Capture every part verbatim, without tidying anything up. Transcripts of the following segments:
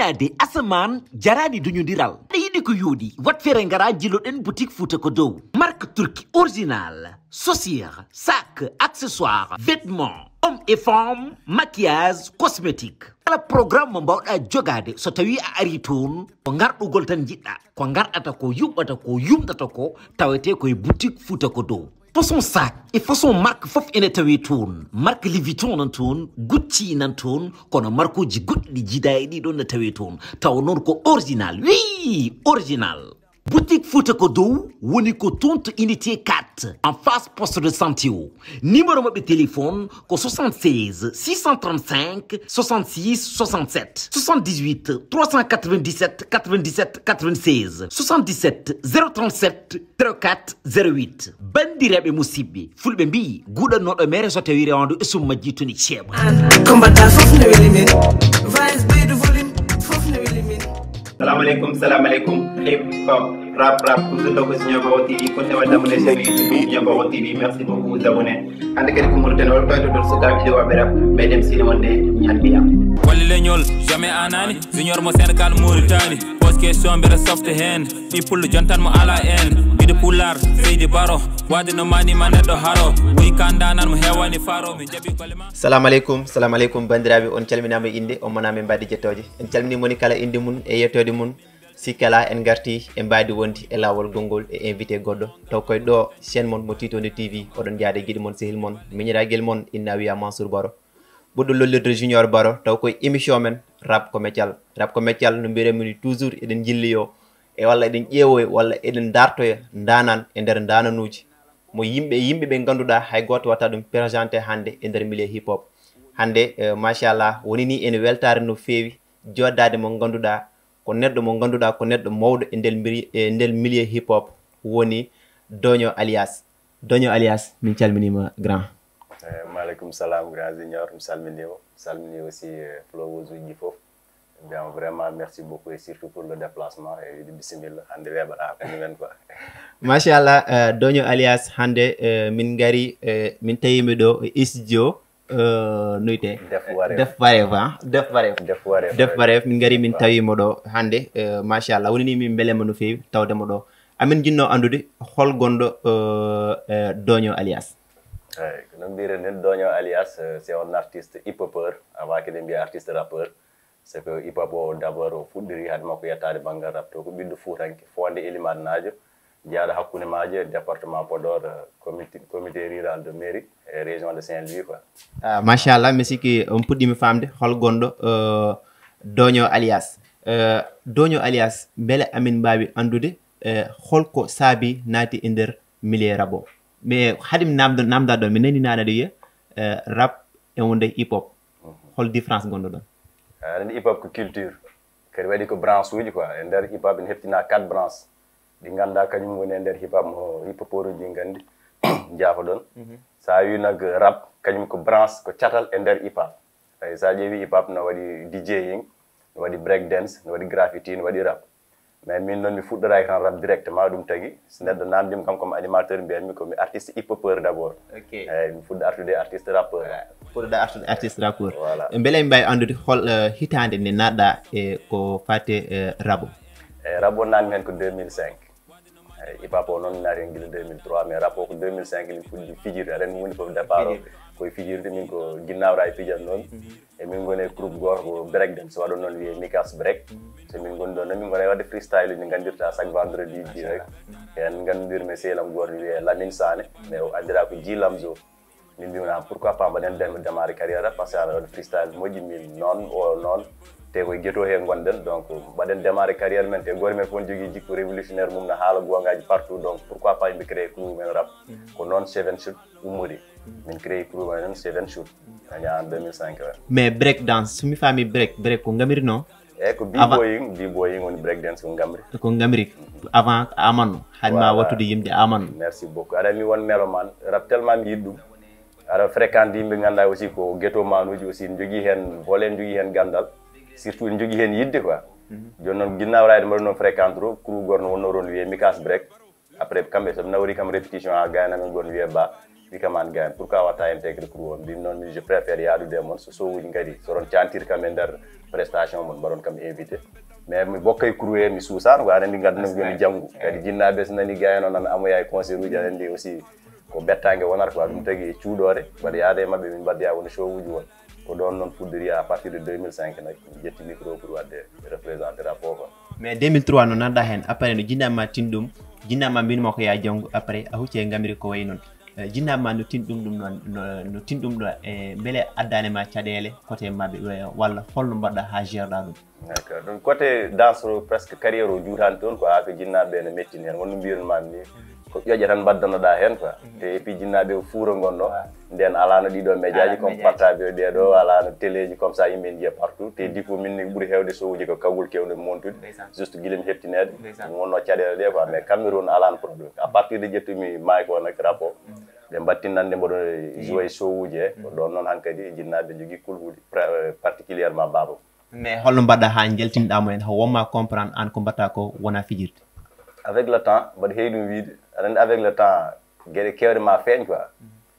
Ɓettaade asamaan jaraani duñondiral. Aɗa yiɗi ko yooɗi? Wat feere ngara jilloɗen boutique Fouta ko dow. Marque turki original, chaussure, sac, accessoire, vêtements, hommes et femmes, maquillage, cosmétique. Kala programme mo mbawɗa jogaade so tawi a ari toon, ko ngarɗugol tan njiɗɗa. Ko ngarɗata ko, yuɓɓata ko, yumɗata ko, tawete ko e boutique Fouta ko dow. Façon sac e façon marque fof ene tawe toon. Marque Louis Vuitton nan toon, Gucci nan toon, kono markuuji goɗɗi ɗi jiida e ɗiɗon ne tawe toon. Tawa noon ko original, wi original. Boutique Fouta ko dow woni ko toon to unité quatre, en face poste de santé o. Numéro maɓɓe téléphone ko soixante-seize six cent trente-cinq soixante-six soixante-sept, soixante-dix-huit trois cent quatre-vingt-dix-sept quatre-vingt-dix-sept quatre-vingt-seize, soixante-dix-sept zéro trente-sept zéro quatre zéro huit. Banndiraaɓe musidɓe, fulɓe mbiyi, guuɗannooɗo mere so tawi rewandu e sum majji toni ceeɓa. Ko mbaɗɗa fof ne weli min. Vibes ɓeydu volume, fof ne weli min. Salam alaikum, salam alaikum. Hip hop, rap, rap, toujours donc sur Nioro Bawo T V. Continuez à vous abonner sur YouTube Nioro Bawo T V. Merci beaucoup, vous abonner. Hannde kadi ko Mauritanie, wol toyto ɗon so ka vidéo aɓe rap, meɗen sini wonde ñan mbiya. Wali leñol, jamais anani. Junior mo Sénégal, Mauritanie. Pose question, mbeɗa softe hen. Ɓi pullo jontan mo ala en. Ɓiɗo pulaar, seydi baro. Wade no mani ma neɗɗo haro. Ɓuy kandanan mo hewani faro. Min jaɓi golle ma. Salamu aleykum, salamu aleykum, banndiraaɓe, on calminaama e innde, on manaama e mbaadi jettooje. En calminii moni kala innde mum e yettoode mum. Sikki alaa, en ngartii e mbaadi wonde e laawol gonngol e invité goɗɗo. Taw koye ɗo chaîne mon mo Tiitoonde T V, oɗon njaada e giɗo mon, sehil mon, miñiraagel mon, inna wiya Mansour Baro. Ɓurɗo lollirde Junior Baro, taw koye émission men, Rap ko Meccal. Rap ko Meccal, no mbiiren moni toujours, eɗen njilliyo e walla eɗen ƴeewoya walla eɗen ndartoya ndaanaan e nder ndaananuuji. Mo yimɓe, yimɓe ɓe ngannduɗaa hay gooto watta ɗum présenté hannde e nder milieu hip hop. Hannde, eh, machallah, woni ni ene weltaare no feewi jooɗdaade mo ngannduɗaa ko neɗɗo mo ngannduɗaa ko neɗɗo mawɗo e nder mbiri-, e nder milieu hip hop, woni Doño Alias. Doño Alias, min calminiima grand. Eh, maaleykum salam, grand Junior, mi salminiima. Mi salminii aussi, eh, followers uji fof. Bien, vraiment, merci beaucoup et surtout pour le déplacement. E wiide bisimilla, hannde weeɓataa ko minen quoi. Machallah, eh, Doño Alias, hannde, eh, min ngari, eh, min tawi mi ɗo e studio, eh, no wiyetee? Def Wareef. Def Wareef, ah? Def Wareef. Def Wareef, Def ouais. Wareef, min ngari, min tawi mo ɗo hannde, eh, machallah. Woni ni min mbelema no feewi tawde mo ɗo. Amin jinnoo anndude hol gonɗo, eh, eh, Doño Alias? Eeyi, ko no mbiiren nin, Doño Alias, eh, c'est un artiste hip-hopeur, avant que ɓe mbiya artiste rappeur. C'est que hip-hop o d'abord o fuɗɗiri hade makko yettaade banngal rap to, ko ɓiɗɗo fuutanke, foonde Elimaanaajo, jeyaaɗo hakkunde maaje, département Podor, eh, comité, comité rural de Mérite, e région de Saint-Louis quoi. Ah, machallah, mi sikki on puɗɗiima faamde hol gonɗo, eh, Doño Alias. Eh, Doño Alias, mbele amin mbaawi anndude, eh, holko saabi naati e nder milieu rap o? Mais haade mi naamdo-, naamndaa ɗon, mi nanii nane aɗa wiya, eh, rap e wonde hip hop. Mhm. Hol différence gonɗo ɗon? Aɗa anndi hip hop ko culture. Kadi waɗi ko branche uji quoi. E nder hip hop ene heftinaa quatre branches. Ɗi ngannduɗaa kañum woni e nder hip hop mo hip hopeur uji ɗi nganndi. Jaafoɗon. Mhm. So a wii nag rap, kañum ko branche, ko catal e nder hip hop. Eyi, so a ƴeewi hip hop no waɗi DJing, no waɗi break dance, no waɗi graffiti, no waɗi rap. Mais min noon mi fuɗɗoraaki tan rap directement, ɗum tagi so neɗɗo naamndiima kam comme animateur, mbiyanmi ko mi artiste hip hopeur d'abord. Ok. Eyi, mi fuɗɗo artude artiste rappeur. Voilà. Fuɗɗoɗaa artu-, artiste rappeur. Voilà. Mbele en mbaawi anndude hol, eh, hitaande nde naatɗaa e ko faati e rap o? Eyi, rap o naatmi heen ko deux mille cinq. Eyi, hip hop o noon mi naati heen gila deux mille trois, mais rap o ko deux mille cinq min puɗɗi fijirde. Aɗa anndi huunde fof départ o. Fijirde. Koye fijirde, min ko ginnaaw raay pijan noon. Mhm. E min ngoni e groupe gooto ko break dance, waɗo noon wiyee Mikas Break. Mhm. So min ngoni ɗoon noon, min ngoni e waɗde freestyle uji ɗi nganndirtaa chaque vendredi ji rek. Machallah. Mhm. Heen nganndirmi e sehil am gooto wiyee Lamine Sané, mhm, mais o anndiraa ko Ji Lamzo. Min mbiimi, "Ah, pourquoi pas mbaɗen dem-, démarrer carrière rap, parce que aɗa waɗa freestyle moƴƴi, min noon, o noon, te koye ghetto he ngonɗen, donc mbaɗen démarrer carrière men, te gooto men fof ne jogii jikku révolutionnaire mum, ne haala goongaaji partout, donc pourquoi pas yimɓe créer crew men rap." Mhm. Ko noon Seven Shoot ummori. Mhm. Min créer crew men noon Seven Shoot. Mhm. Añaa en deux mille cinq, ouais. Mais break dance, so mi faami break, break ko ngamri non? Eyi, ko b-boying, b-boying woni break dance ko ngamri. Ko ngamri. Mhm. Avant amanno, haɗ ma, voilà, wattude yimde amanno. Merci beaucoup. Aɗa mi won mélomane, rap tellement mi yiɗi ɗum. Aɗa fréquente yimɓe ngannduɗaa aussi ko ghetto manuuji aussi, ne njogii heen volet, ne njogii heen ganndal. Surtout ne njogii heen yiɗde quoi. Mhm. Jooni noon ginnaaw raayde mbaɗa noon fréquente to, crew gooto no wonnoo toon wiyee Mikas Break. Après kamɓe so ɓe nawori kam répétition haa gayna men goon wiyee Ba. Wi kam an gaañ, pourquoi watta intégré crew o? Mbimi noon, min je préfère yaadude e mon, so sowuji ngari, so oɗon cantir kam e nder prestation mon, mbaɗon kam invité. Mais mi bokkay crew he, mi suusaano ko, aɗa anndi, ngadduno mi janngu. Kadi jinnaaɓe so nani gaañ o nan amoya e concert uji, aɗa anndi aussi ko bettaange wonata quoi, ɗum tagi e cuuɗoore, mbaɗa yaada e maɓɓe, min mbaddoya woni show uji won. Ko ɗoon noon fuɗɗori à partir de deux mille cinq nag, mi ƴetti micro pour waɗde représenté rap o quoi. Mais deux mille trois no nanɗa heen, après no jinnaaɓe ma tin ɗum, jinnaaɓe ma mbinuma ko ya janngu, après a hucci e ngamri ko wayi noon. Eh, jinnaaɓe ma no tin ɗum ɗum noon, no, no tin ɗum ɗo, e mbele addani ma caɗeele côté maɓɓe, eh, walla holno mbaɗɗa haa gerɗa ɗum? D'accord. Donc, côté danse o, presque carrière o juutani toon quoi, ko jinnaaɓe ɓe no mettini heen, wonno mbiyatnoo mi ni, ko ƴoƴƴe tan mbaddanoɗa heen quoi. Mhm. Te et puis jinnaaɓe o fuura ngonno. Ouais. Nden alaano ɗiɗo médiaji comme portable o ɗeɗo, alaano téléji comme ça, yimɓe njiya partout. Te diko min ni ɓuri heewde sowuji ko kagul kewɗe montude. Ndeysaan. Juste gila mi heɓtineede. Ndeysaan. Ɗum wonno caɗeele ɗe quoi, mais kamɓe toon alaano problème. À partir de ƴettumi maay ko nak rap o, ɓe mbattinande mboɗo jouer sowuji he. Ko ɗoon noon hankadi jinnaaɓe njogii kulhuɗi, pra-, particulièrement baaba. Mais holno mbaɗɗa haa njaltinɗa mo en, haa wonma comprendre aan ko mbaɗta ko wona fijirde? Avec le temps, mbaɗa heewi ɗum wiide, aɗa anndi avec le temps, geɗe keewɗe ma feeñ quoi.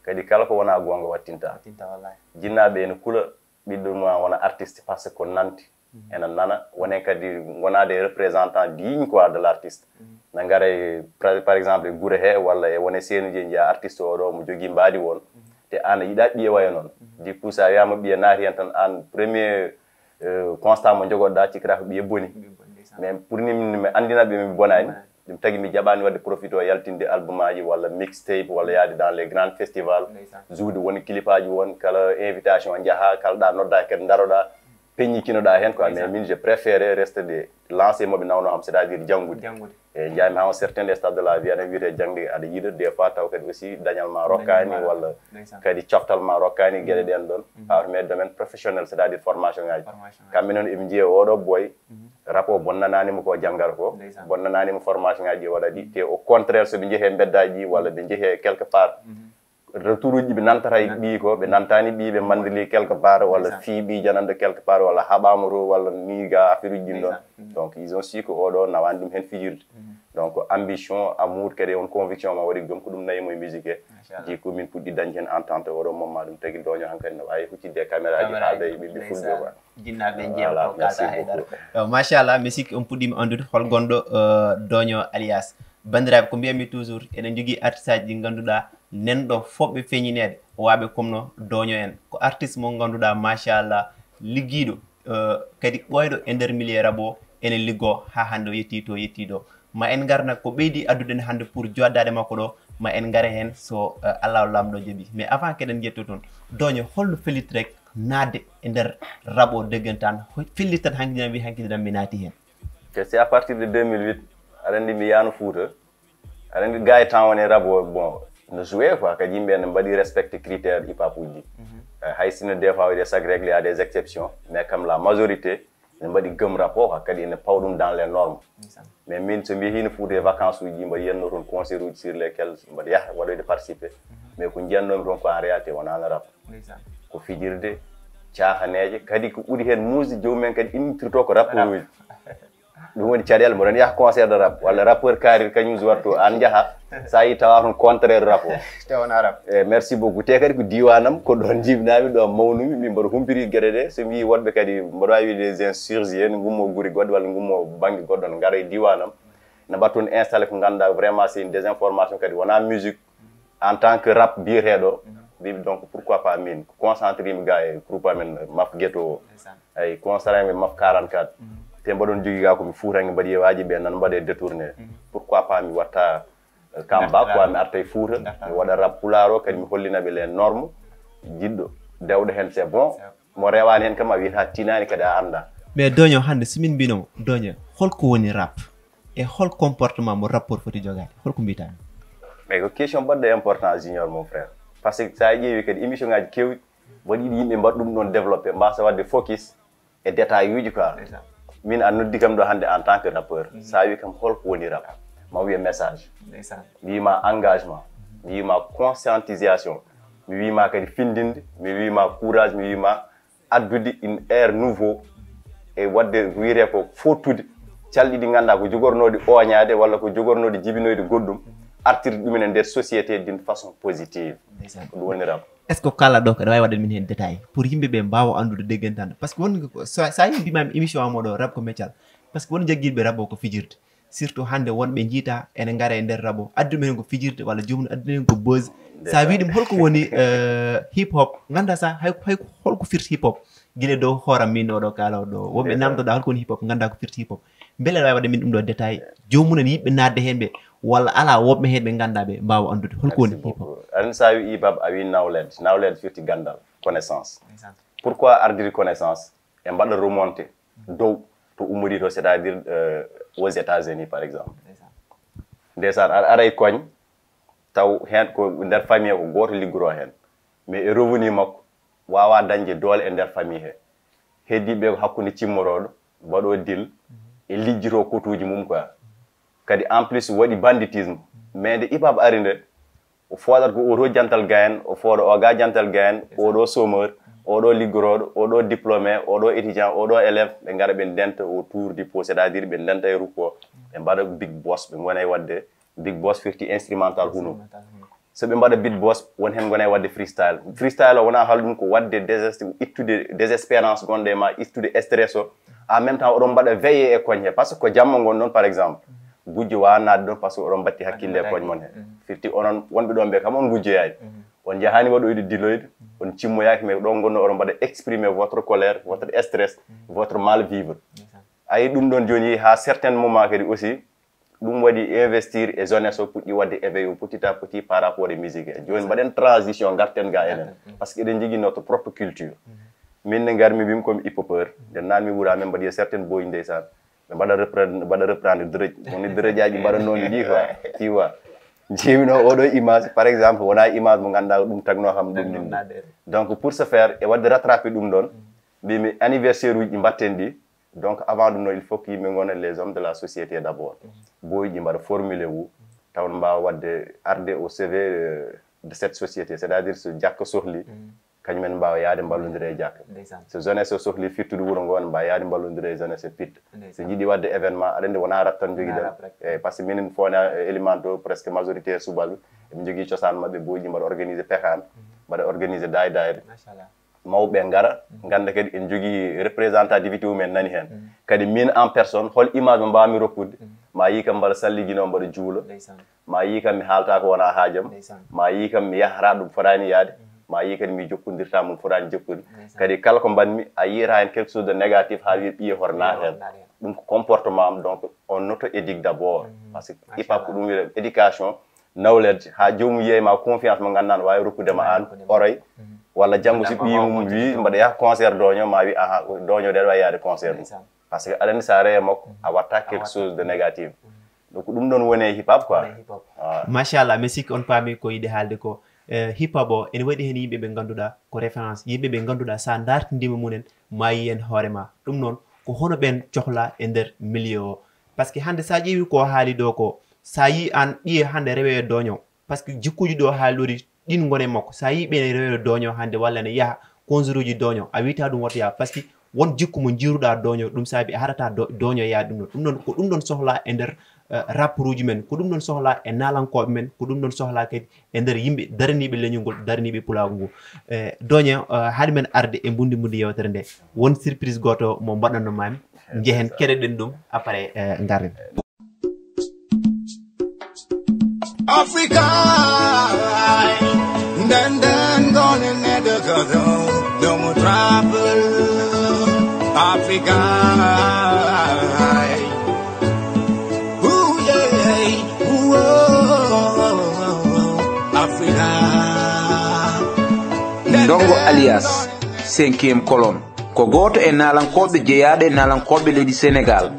Kadi kala ko wona goonga wattinta. Wattinta, wallahi. Jinnaaɓe ene kula ɓiɗɗo mum wona artiste parce que ko nanti. Ene nana, wone kadi ngonaade représentant digne quoi de l'artiste. Na ngara e, par, par exemple, e gure he, walla e wone seenuji, njiya artiste o ɗo, mo jogii mbaadi won. Te aan a yiɗa ɓiye wayo noon. Du coup, so a wiyama ɓiye naati hen tan, aan premier, euh, constat mo jogoɗa, cikkata ko ɓiye boni. Ɓiye boni, ndeysaan. Mais pour ni min, mi anndina ɓe mi bonaani. Bonaani. Ɗum tagi mi jaɓaani waɗde profité o yaltinde album aji walla mixtape walla yaade dans les grands festivals. Ndeysaan. Joude won clip aji won, kala invitation njaha, kala ɗa nodda kadi ndaroɗa, peññikinoɗa heen quoi. Ndeysaan. Mais min, je préfère reste de lancer moɓe nawno kam, c'est-à-dire janngude. Janngude. E njaami ha un certain stade de la vie, aɗa wiyete jangde aɗa yiɗa, des fois taw kadi aussi dañal ma rokkaani, walla kadi coftal ma rokkaani, geɗe ɗen ɗon. Par mes domaines professionnels, c'est-à-dire formation ngaji. Formation ngaji. Kamɓe noon eɓe njiya oɗo boy, rap o bonnanaani mo ko janngata ko, ndeysaan, bonnanaani mo formation ngaji ɗi waɗa ɗi. Te au contraire, so ɓe njehe mbeddaji ɗi, walla ɓe njehe quelque part, retour uji ɓe nantata e ɓiyi ko, ɓe nantani ɓiyi ɓe mandili quelque part, walla fii ɓiyi jananɗo quelque part, walla haɓaama to, walla ni ga affaire uji ɗin ɗon. Ndeysaan. Donc, ils ont su que oɗo nawani ɗum heen fijirde. Donc, ambition, amour, kadi on conviction ma waɗi ɗum, ko ɗum nayi mo e musique he. Machallah. Di ko min puɗɗi dañde heen entente, oɗo momma ɗum tagi doño hankadi no wawi huccitde e caméra ji, haalda e ɓiɓɓe fulɓe quoi. Jinnaaɓe njiya ko kalda haydara. Machallah, mi sikki on puɗɗiima anndude hol gonɗo, euh, Doño Alias. Banndiraaɓe, ko mbiyatmi toujours, eɗen njogii artiste aji ɗi ngannduɗaa nanɗo fotɓe feeñineede, waawɓe comme no Doño en. Ko artiste mo ngannduɗaa, machallah, liggiiɗo, euh, kadi ɓooyɗo e nder milieu rap o, ene liggoo haa hannde o yettii to yettii ɗo. Ma en ngar nak ko ɓeydi addude en hannde pour jooɗdaade makko ɗo, ma en ngare heen so, euh, Allahu Laamɗo jaɓi. Mais avant keɗen njetto toon, Doño, holno felliti rek naatde e nder rap o deggantaan, ho-, felliti tan hanki jam wi hanki jam mi naati heen? Que c'est à partir de deux mille huit, aɗa anndi mi yaano Fuuta. Aɗa anndi gars yi temps woni rap o, bon, no joué quoi, kadi yimɓe ne mbaɗi respecté critère hip hop uji. Mhm. Eh, hay sinno des fois il y a des règles, il y a des exceptions, mais comme la majorité, ne mbaɗi gëm rap o quoi, kadi ene paw ɗum dans les normes. Ndeysaan. Mais min so mi yehino Fuuta e vacances uji, mbaɗa yiyanno toon concert uji sur lesquels mbaɗa yaha waɗoyde participer. Mhm. Mais ko njiyannomi toon ko en réalité wonaano rap. Ndeysaan. Ko fijirde, caahaneeje, kadi ko ɓuri heen muusde joomum en kadi inndirto ko rappeur uji. Ɗum woni caɗeele, mboɗon yaha concert de rap, walla rappeur kaari kañum so wattu, aan njaha, so a yi tawa toon contraire rap o. Te wona rap. Eh, merci beaucoup. Te kadi ko diiwaanam, ko ɗoon jibinaami, ɗo mawnumi, min mboɗo humpiti geɗe ɗe. So mi yii woɗɓe kadi, mboɗo waawi wiide des insurgés, ne ngummo guri goɗɗe walla ngummo bannge goɗɗo, ne ngara e diiwaanam, ne mbaɗa toon installé ko ngannduɗaa vraiment c'est une désinformation, kadi wonaa musique. En tant que rap biyeteeɗo, mbiimi donc pourquoi pas min, concentré mi ga e groupe amen Maf Ghetto o. Ndeysaan. Ay, concentré mi Maf quarante-quatre. Mhm. Te mboɗon jogii ga ko mi fuutanke mbaɗi e waaji ɓe nan mbaɗe détourné. Mhm. Pourquoi pas mi watta, euh, comeback quoi, mi arta e Fuuta, mi waɗa rap pulaar o, kadi mi hollina ɓe les normes, jiɗɗo dewɗo heen c'est bon. Mo rewaani heen kam a wiyata tinaani kadi a annda. Mais Doño, hannde so min mbino mo, Doño, holko woni rap? E hol comportement mo rappeur foti jogaade? Holko mbiyataa? Mais ko question baɗɗo important, Junior, mon frère. Parce que so a ƴeewi kadi émission ngaji keewɗi, mbaɗi yiɗi yimɓe mbaɗa ɗum ɗon développé, mbasa waɗde focus e détail uji quoi. Ndeysaan. Min a noddi kam ɗo hannde en tant que rappeur. Mhm. So a wi kam holko woni rap? Ma wiye message. Ndeysaan. Mi wima engagement. Mi wima conscientisation. Mi wima kadi findinde. Mi wima courage. Mi wima addude une ère nouveau e waɗde ko wiyetee ko fottude calɗi ɗi ngannduɗaa ko jogornooɗi ooñaade walla ko jogornooɗi jibinoyde goɗɗum, artirde ɗumen e nder société d'une façon positive. Ndeysaan. Ko ɗum woni rap. Est-ce que kala ɗo kaɗa wawi waɗan min hen détail pour yimɓe ɓe mbawa andude deggantano, parce que won ko sa sa yi mbimami émission am oɗo rap ko meccal, parce que won jagguiɓe rap o ko fijirde, surtout hande wonɓe jiita ene gara e nder rap o addu men ko fijirde walla jomum addu men ko buzz. Sa wi ɗum holko woni euh, hip hop, ganda sa hay hay holko firti hip hop? Guila dow hooram min oɗo kala ɗo wonɓe namdoɗa holko woni hip hop, ganda ko firti hip hop. Beele aɗa wawi waɗa min ɗum ɗo détail, jomum en yiɗɓe nadde hen ɓe walla ala woɓɓe hen ɓe ganda ɓe mbawa andude holko woni hip hop? Aɗa sa wi hip hop a wi knowledge. Knowledge firti gandal, connaissance. Pourquoi ardiri connaissance? E mbaɗa remonté dow to ummori to, c'est-à-dire euh, aux États-Unis par exemple. Ndeysaan, aɗa ara e koñ taw hen ko nder famille ko goto liggoro hen, mais e revenu makko wawa dañde doole e nder famille he. Heddi ɓe ko hakkude cimmoroɗo, mbaɗo deal e lijjito kotuji mum quoi. Kadi en plus waɗi banditisme, mais nde hip hop ari nde o fooɗat ko oto jantal gayen, o fooɗa o ga jantal gayen, oɗo chômeur, oɗo liggoroɗo, oɗo diplômé, oɗo étudiant, oɗo élève, ɓe gara ɓe ndenta autour du pot, c'est-à-dire ɓe ndenta e rukko, ɓe mbaɗa big boss, ɓe gona e wadde big boss firti instrumental huno. So ɓe mbaɗa beat boss, won hen gona e wadde freestyle. Freestyle o wona hal ɗum ko wadde désest ittude désespérance gonɗo e ma, ittude stress o. En même temps oɗon mbaɗa veillé e koñ he, parce que ko jamma gon ɗon par exemple, gujjo wawa nadde ɗon parce que oɗon mbatti hakkille e koñ mon he. Firti onon wonɓe ɗon ɓe kam on gujjoyani, on jahani waɗoyde diloyde, on cimmoyaki, mais ɗon gonno oɗon mbaɗa exprimer votre colère, votre stress, votre mal vivre. Ayi ɗum ɗon joni yeehi ha certain moment kadi aussi, ɗum waɗi investir e jeunesse o, puɗɗi wadde éveil o petit à petit par rapport e musique he. Joni mbaɗen transition, garten ga enen, parce que eɗen jogui notre propre culture. Min ne garmi mbimi comme hip hopeur, nde nanmi wuura men mbaɗi e certaine boy ndeysaan, ɓe mbaɗa reprendre mbaɗa reprendre drej, woni drej aji mbaɗannomi ɗi quoi. Tu vois, jimino oɗo image par exemple wona image mo ganduɗa ko ɗum tagno kam ɗum min. Donc pour ce faire e wadde rattraper ɗum ɗon, mbimi anniversaire uji ɗi mbatten ɗi. Donc avant ɗum noon il faut que yimɓe gona les hommes de la société d'abord, boyji mbaɗa formulé wu taw no mbawa wadde arde au chevet euh, de cette société, c'est-à-dire so jakka sohli kañumen mbawa yaade mballodira e jakka. So jeunesse o sohli fittude wuuro ngo ne mbawa yaade mballodira e jeunesse e pitta. So jiiɗi wadde événement aɗa andi wona rap tan jogiɗen. Eyyi, par ce que minen fona élément o presque majorité subalɓe eɓe jogui cosaan mabɓe, boyji mbaɗa organisé pekaan, mbaɗa organisé daay daayre, mawɓe ngara ganda kadi en jogui représentativité umen nani hen. Kadi min en personne hol image mo mbawmi rokkude? Ma yi kam mbaɗa salligino mbaɗa juula, ma yi kam mi haalta ko wona haajam, ma yi kam mi yahata ɗum fotani yaade, ma yi kadi mi jokkodirta mum fotani jokkude. Kadi kala ko mbanmi a yiyata hen quelque chose de négatif ha wiya ɓiye hoto naat hen. Ɗum ko comportement am. Donc on auto éduque d'abord, parce que hip hop ko ɗum wiyata éducation, knowledge, ha jomum yeeyma confiance mo ganduɗa ne wawi rokkude ma an oroy, walla janggo si ɓiyi mum wi mbaɗa yaha concert doño ma wi aha doño de aɗa wawi yaade concert mum. Parce que aɗa andi sa rewe makko a watta quelque chose de négatif. Donc ɗum ɗon woni e hip hop quoi. Machallah, mi sikki on paami ko yiɗi haalde ko. Eh, hip hop o ene waɗi heen yimɓe ɓe ngannduɗaa ko référence, yimɓe ɓe ngannduɗaa so a ndaartindima mumen maayi heen hoore ma. Ɗum noon ko hono ɓeen cohlaa e nder milieu o? Parce que hannde so a ƴeewi ko haali ɗo ko, so a yii aan ɓiye hannde rewe e dooño, parce que jikkuuji ɗo haali ɗo ɗi ɗin ngoni e makko. So a yii ɓeen rewe e dooño hannde walla ene yaha konsuruuji dooño, a wiyta ɗum woto yaha, parce que won jikku mo njiiruɗaa dooño, ɗum saabi a haɗata dooño yaha ɗum ɗon. Ɗum ɗon ko ɗum ɗon sohlaa e nder eh, rapperuuji men, ko ɗum ɗon sohlaa e naalankooɓe men, ko ɗum ɗon sohlaa kadi e nder yimɓe daraniiɓe leñol ngol, daraniiɓe pulaagu ngu. Eh, dooño eh, haade men arde e mbundi mbundi yewtere nde, won surprise gooto mo mbaɗanno maami, njehen keɗoɗen ɗum après eh, ngaren. Africa, nden nden gone neɗɗo goto no mo trouble. Africa, ooh yeah, ooh, Africa. Ndongo alias cinquième colonne ko gooto e naalankooɓe jeyaaɗo e naalankooɓe leydi Senegaal.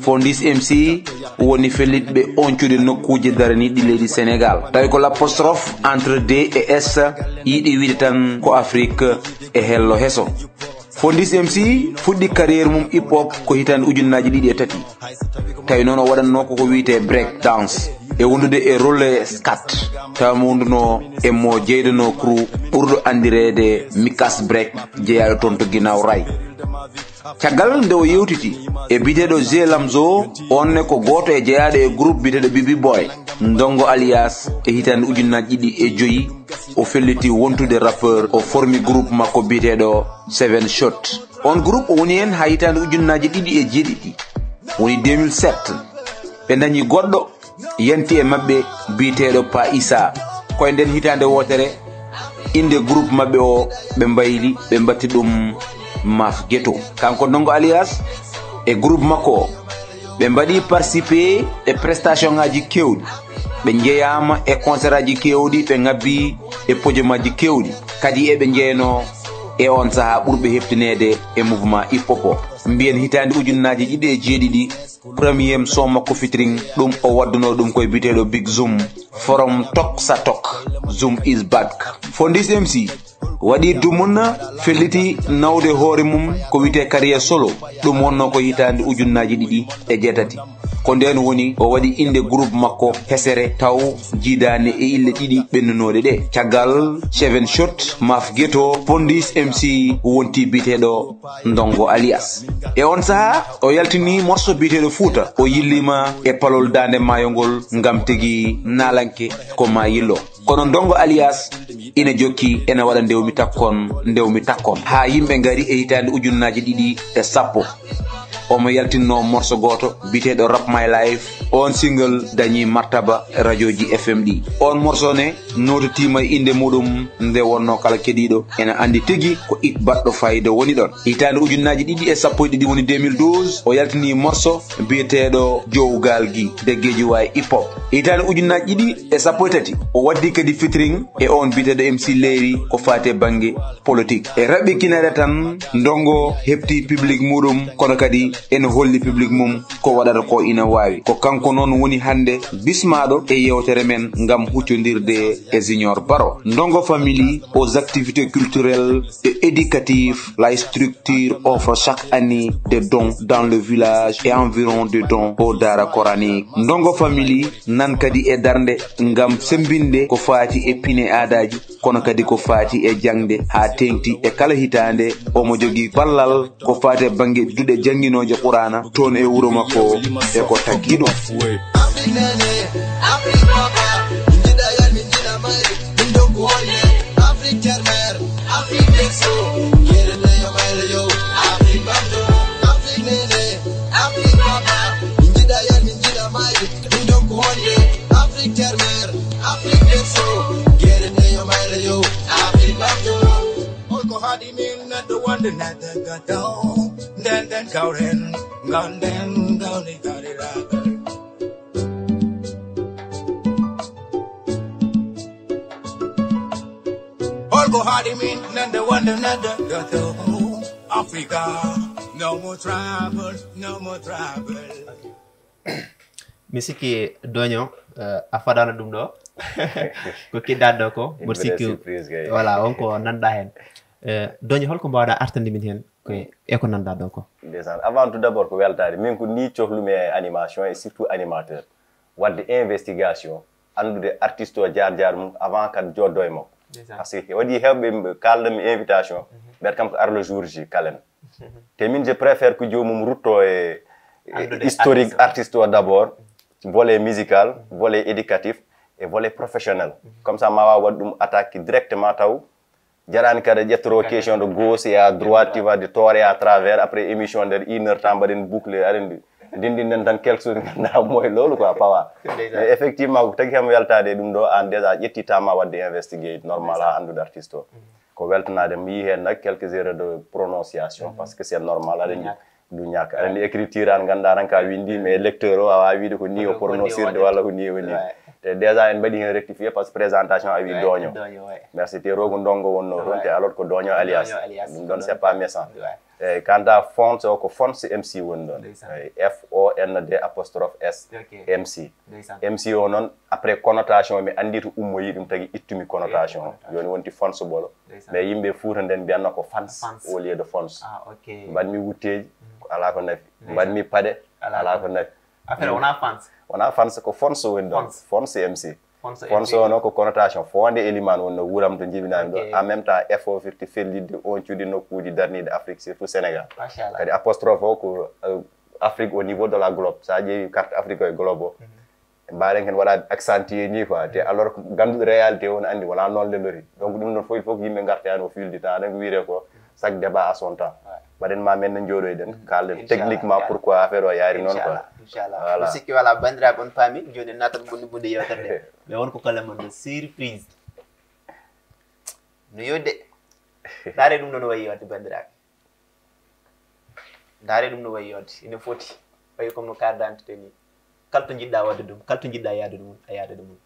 Fondis M C woni fellitɓe oñcude nokkuuje daraniiɗi leydi Senegaal. Tawi ko l'apostrophe entre D e S yiɗi wiide tan ko Afrique e hello heso. Fondis M C fuɗɗi carrière mum hip hop ko hitaande ujunnaaji ɗiɗi e tati. Tawi noon o waɗatnoo ko ko wiyetee break dance e wondude e Rolle Skat, tawa mo wonduno e mo jeydanoo crew ɓurɗo anndireede Mikas Break, jeyaaɗo toon to Guinaw Rail. Caggal nde o yewtiti e biyeteeɗo G Lamzo, oon ne ko gooto e jeyaaɗo e groupe biyeteeɗo Bibi Boy. Ndongo Alias e hitaande ujunnaaji ɗiɗi e joyi, o felliti wontude rappeur, o formi groupe makko biyeteeɗo Seven Shot. On groupe o woni heen haa hitaande ujunnaaji ɗiɗi e jeeɗiɗi, woni deux mille sept. Ɓe ndañi goɗɗo yanti e maɓɓe biyeteeɗo Pa Issa. Ko e nden hitaande wootere, innde groupe maɓɓe o ɓe mbayli, ɓe mbatti ɗum Maf Ghetto. Kanko Ndongo Alias e groupe makko o, ɓe mbaɗi participer e prestation ngaji kewɗi, ɓe njeyaama e concert aji kewɗi, ɓe ngabbi e podium aji kewɗi. Kadi eɓe njeyanoo e on sahaa ɓurɓe heftineede e mouvement hip hop o. Mbiyen hitaande ujunnaaji ɗiɗi e jeeɗiɗi, premier son makko featuring, ɗum o waddunoo ɗum koye biyeteeɗo Big Zoom. From Tok Sa Tok, Zoom is back. Fondis M C waɗi dumunna, felliti nawde hoore mum ko wiyetee carrière solo. Ɗum wonnoo ko hitaande ujunnaaji ɗiɗi e jeetati. Ko ndeen woni o waɗi innde groupe makko Hesere, taw jiidaani e inɗe ɗiɗi ɓennunooɗe ɗe. Caggal Seven Shot, Maf Ghetto, Fondis M C wonti biyeteeɗo Ndongo Alias. E on sahaa, o yaltini morso biyeteeɗo Fuuta. O yilliima e palol Daande Maayo ngol, ngam tigi naalanke ko maa yillo. Kono Ndongo Alias ina jokki, ena waɗa ndewmi takkon, ndewmi takkon, haa yimɓe ngari e hitaande ujunnaaji ɗiɗi e sappo. Omo yaltinnoo morso gooto biyeteeɗo Rap My Life. On single dañi martaba rajooji F M ɗi. On morso ne noototiima e innde muɗum, nde wonnoo kala keɗiiɗo ena anndi tigi ko it baɗɗo fayida woni ɗon. Hitaande ujunnaaji ɗiɗi e sappo e ɗiɗi, woni deux mille douze, o yaltini morso biyeteeɗo Jowgal Gi, de Guédiawaye Hip Hop. Hitaande ujunnaaji ɗiɗi e sappo e tati, o waddi kadi featuring e on biyeteeɗo M C Leyri ko faati e bannge politique. E raɓɓikinere tan, Ndongo heɓti public muɗum, kono kadi ene holli public mum ko waɗata ko ina waawi. Ko kanko noon woni hannde bismaaɗo e yeewtere men ngam huccondirde e Junior Baro. Ndongo Family, aux activités culturelles et éducatives, la structure offre chaque année des dons dans le village et environ des dons au Daara Coranique. Ndongo Family nan kadi e darnde ngam semmbinde ko faati e pine aadaaji, kono kadi ko faati e jaŋde haa teeŋti e kala hitaande. Omo jogii ballal ko faati e bannge duɗe jannginooje Quraana toon e wuro makko e ko taggi ɗum. Afrique nene, Afrique papa, min jiɗa yar, min jiɗa mayre, min jokku holle. Afrique terre-mer, Afrique berceau, yere nde yo mayre yo. Afrique ɓamto, Afrique nene, Afrique papa, min jiɗa yar, min jiɗa mayre, min jokku holle. Afrique terre-mer, Afrique berceau, yere nde yo mayre yo. Afrique ɓamto. Holko haɗi min neɗɗo wonde neɗɗo gato? Nden nden kawren, ganden gawni gawni raɓe. Holko haɗi min nande wonde nande gato Africa. No more trouble, no more trouble. Mi sikki Doño, eh, a fadano ɗum ɗo. Ko kiddaɗo ɗo ko mboɗo sikki. Voilà, on ko nanɗa hen. Eh, Doño, holko mbawɗa artande min hen ko e ko nanɗa ɗo ko? Ndeysaan, avant tout d'abord ko weltaare. Min ko ni cohlumi e animation et surtout animateur. Wadde investigation, anndude artiste o jaar jaar mum avant kadi joddo e makko. Ndeysaan. Parce que waɗi heewɓe kaalɗo mi invitation, mbiyata kam ko ar le jour J kalen. Te min je préfère ko joomum rutto e e Anndude historique artiste o. Artiste o d'abord, volet musical, volet éducatif et volet professionnel. Comme ça ma waaw waɗ ɗum attaque directement taw jarani kadi ƴettoro question de gauche et à droite, tu vois, de tort et à travers. Après émission nder une heure temps mbaɗen boucle, aɗa anndi, ndindinden tan quelque chose ngannduɗaa moy loolu quoi, pawa. Ndeysaan. Mais effectivement ko tagi kam weltaade e ɗum ɗo, an déjà ƴetti temps ma waɗde investigate normal haa anndude artiste o. Ko weltanaade, mi yii heen nag quelques erreurs de prononciation, parce que c'est normal, aɗa anndi. Du ñàkk. Aɗa anndi écriture an ngannduɗaa tan ka winndi, mais lecteur o a waawi wiide ko ni o prononcirde walla ko ni o ni. Ouais. Te déjà en mbaɗi heen rectifié parce que présentation a wi Doño. Doño, ouais. Merci, te Rogo Ndongo wonnoo toon, te alors ko Doño alias. Doño alias. Ɗum ɗon c'est pas méchant. Ouais. Eyi, kanta Fons o ko Fons M C woni ɗon. Ndeysaan. Eyi, F O N D apostrophe S M C. Ndeysaan. M C o noon, après connotation mi anndi to ummoyi, ɗum tagi ittumi connotation o. Connotation. Jooni wonti Fons Ɓolo. Ndeysaan. Mais yimɓe Fuuta nden mbiyanno ko fans au lieu de fons. Ah, ok. Mbaɗmi wutteeji, ko alaa ko nafi. Ndeysaan. Mbaɗmi paɗe, alaa ko nafi. Affaire wonaa fans. Wonaa fans, ko fons woni ɗon. Fons. Fons M C. Fons M C. Fons o noon ko connotation. Foonde Elimane wonno wuuram to njibinaami ɗo. Ok. En même temps, F O firti fellitde on cuuɗi nokkuuji darniiɗi Afrique, surtout Sénégal. Machallah. Kadi apostrophe o ko, euh, Afrique au niveau de la globe. So a ƴeewi carte Afrique e globe o, Mbaɗen heen waɗaade accentuer nii quoi, te alors que ngannduɗo réalité o ne anndi wonaa noon lelori. Donc ɗum ɗoon fof il faut que yimɓe ngarta heen au fil du temps, aɗa ko wiyetee ko chaque débat a son temps. Mbaɗen ma men no njooɗoyɗen kaalden techniquement pourquoi affaire o yaari noon quoi. Inchallah, inchallah. Voilà. Mi sikki wala banndiraaɓe on paami, jooni en naatat bunde bunde yewtere nde. Mais won ko kala mon ɗo surprise. No yodde. Ndaare ɗum ɗo no wayi yodde banndiraaɓe. Ndaare ɗum no wayi yodde. Ene foti. Wayi comme no carte d'identité ni. Kala to njiɗɗa wadde ɗum, kala to njiɗɗa yaade ɗum, a yaada ɗum.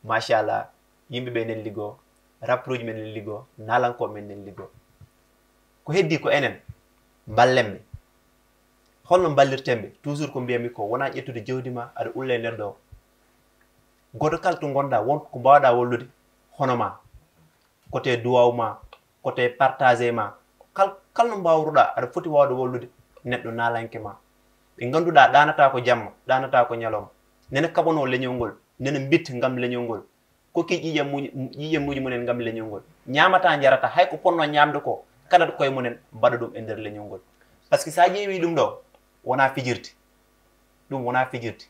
Machallah. Yimɓe ɓe enen liggo, rapport uji men enen liggo, naalankooɓe men enen liggo. Ko heddi ko enen, mballen ɓe. Holno mballirten ɓe? Toujours ko mbiyami ko, wonaa ƴettude jawdi ma, aɗa ulla e neɗɗo o. Gooto kala to ngonɗa, won ko mbawɗa wallude, hono ma. Côté duwaw ma, côté partage ma, kal-, kala no mbawruɗa, aɗa foti wawde wallude neɗɗo naalanke ma. Ɓe ngannduɗa ɗaanata ko jamma, ɗaanata ko ñalawma. Nene kaɓano leñol ngol, nene mbitta ngam leñol ngol. Kokki ƴiiƴam muji, ƴiiƴam muji mumen ngam leñol ngol. Ñaamata njarata, hay ko ponno ñaamde ko, kaɗat koye mumen mbaɗa ɗum e nder leñol ngol. Par ce que sa ƴeewi ɗum ɗo, wona fijirde. Ɗum wona fijirde.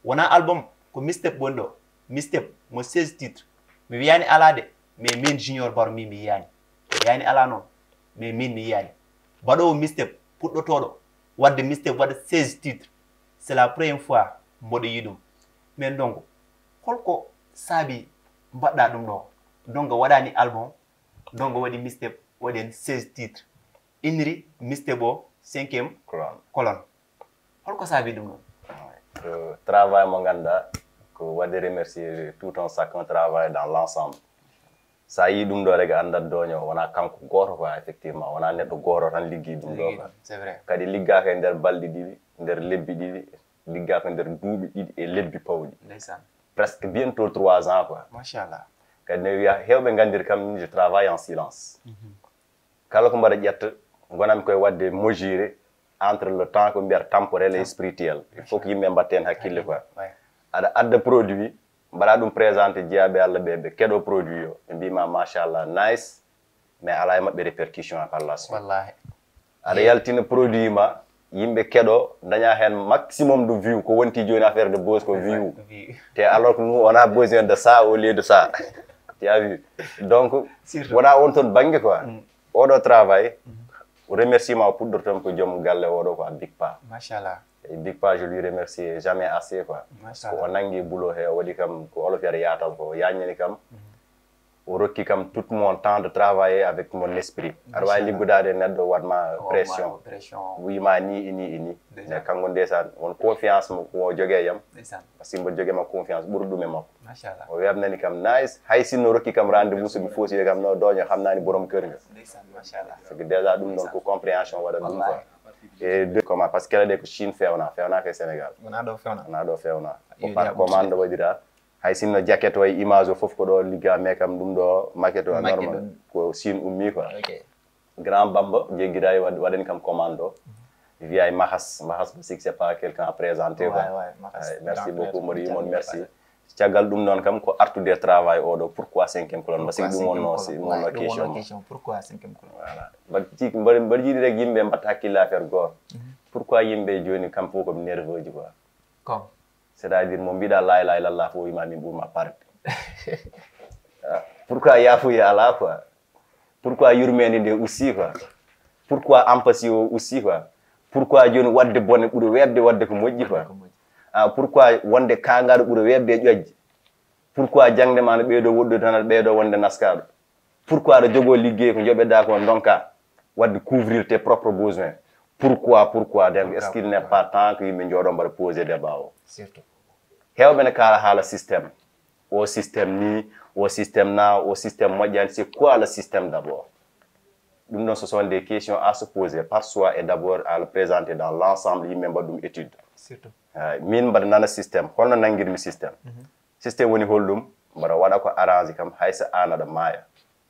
Wona album, ko mixtape woni ɗo. Mixtape mo seize titres. Mi wiyani ala de, mais min Junior Baro mi, mi yiyani. Mi wiyani ala noon, mais min mi yiyani. Mbaɗowo mixtape, puɗɗotoɗo wadde mixtape waɗa seize titres. C'est la première fois mboɗo yi ɗum. Mais donc, holko saabi mbaɗɗa ɗum ɗo? Donc waɗani album, donc waɗi mixtape, waɗi hen seize titres. Inniri mixtape o cinquième colonne. Colonne. Holko saabi ɗum ɗon? Euh, travail mo ngannduɗaa ko waɗde remercier tout un chacun travail dans l'ensemble. Sa yii ɗum ɗo rek anndat dooño wonaa kanko gooto quoi, effectivement, wonaa neɗɗo gooto tan liggii ɗum ɗo quoi. C'est vrai. Kadi liggaaka e nder balɗe ɗiɗi, nder lebbi ɗiɗi, liggaaka e nder duuɓi ɗiɗi e lebbi pawɗi. Ndeysaan. Presque bientôt trois ans quoi. Machallah. Kadi ne wiya heewɓe nganndiri kam je travaille en silence. Kala ko mbaɗa ƴetta, ngonanmi koye waɗde mesuré entre le temps ko mbiyata temporel et spirituel. Il faut que yimɓe mbatta heen hakkille quoi. Ouais. Aɗa adda produit, mbaɗa ɗum présenté jiyaaɓe Allah ɓe, ɓe keɗo produit o, ɓe mbima machallah, nice, mais ala e maɓɓe répercussion par la suite. Wallahi. Aɗa yaltina produit ma, yimɓe keɗo, daña heen maximum de vue, ko wonti jooni affaire de buzz ko vue. Vue. Te alors que nous, on a besoin de ça au lieu de ça. Tu as vu? Donc, surtout, wona on ton banggue quoi. Oɗo travail, remerciement puɗɗortomi ko joom galle oɗo quoi, Big Pa. Machallah. Et Big Pa, je lui remercie jamais assez quoi. Machallah. Ko o nangi boulot he, o waɗi kam ko olof yata yaatal ko, o yaññani kam. O rokki kam tout mon temps de travailler avec mon esprit. Aɗa waawi liggodaade e neɗɗo waɗma pression. Pression. Wima ni e ni e ni. Déjà. Mais kanko ndeysaan, won confiance mo, mo o jogee yam. Ndeysaan. Parce que mbo jogee ma confiance ɓuri ɗum e makko. Machallah. O weɓnani kam nice, hay sinno rokki kam rendez-vous, so mi foosi kam no dooño, xam naa ni borom kër nga. Ndeysaan, machallah. Parce que déjà ɗum ɗon ko compréhension waɗa ɗum quoi. Wallahi. Et de comment, parce que kala ɗe ko Chine fewna, fewna ke Sénégal. Wona ɗo fewna. Wona ɗo fewna. Ko par commande waɗira. Hay sinno jacket o e image o fof ko ɗo ligga, mais kam ɗum ɗo maquette o normal. Ko Chine ummi quoi. Ok. Grand Bamba jeggirayi waɗ-, waɗani kam commande o. Wiya e Mahas, Mahas Basik, c'est pas quelqu'un à présenter quoi. Ouais, ouais, Mahas. Merci beaucoup, mboɗo yimon, merci. Caggal ɗum noon kam ko artude travail oɗo, pourquoi cinquième colonne? Parce que ɗum wonno, ɗum wonno question. Pourquoi cinquième colonne? Voilà. Mbaɗ-, mbaɗ-, mbaɗa jiiɗi rek yimɓe mbatta hakkille affaire goto. Pourquoi yimɓe jooni kam fof ko nerveux ji quoi? Comme? C'est-à-dire mo mbiɗa la ilaha illallah fof wima min ɓurma parde. Ah, pourquoi yaafuya ala quoi? Pourquoi yurmede nde aussi quoi? Pourquoi empathy o aussi quoi? Pourquoi joni wadde bone ɓuri webde wadde ko moƴƴi quoi? Ah, pourquoi wonde kangaɗo ɓuri webde e ƴoƴde? Pourquoi jangde ma no ɓeydo woɗɗude tan aɗa ɓeydo wonde naskaɗo? Pourquoi aɗa jogo liggey ko joɓeɗa ko donka wadde couvrir tes propres besoins? Pourquoi, pourquoi? Donc, est-ce qu'il n'est pas temps que yimɓe jooɗo mbaɗa poser débat o? Surtout. Heewɓe ne kaala haala système. O système ni, o système na, o système moƴƴani. C'est quoi le système d'abord? Ɗum ɗon, ce sont des questions à se poser par soi et d'abord à le présenter dans l'ensemble, yimɓe mbaɗa ɗum étude. Surtout. Ay, min mbaɗa nana système, holno nangirmi système? Système woni holɗum? Mbaɗa waɗa ko arrange kam, hay so an aɗa maaya.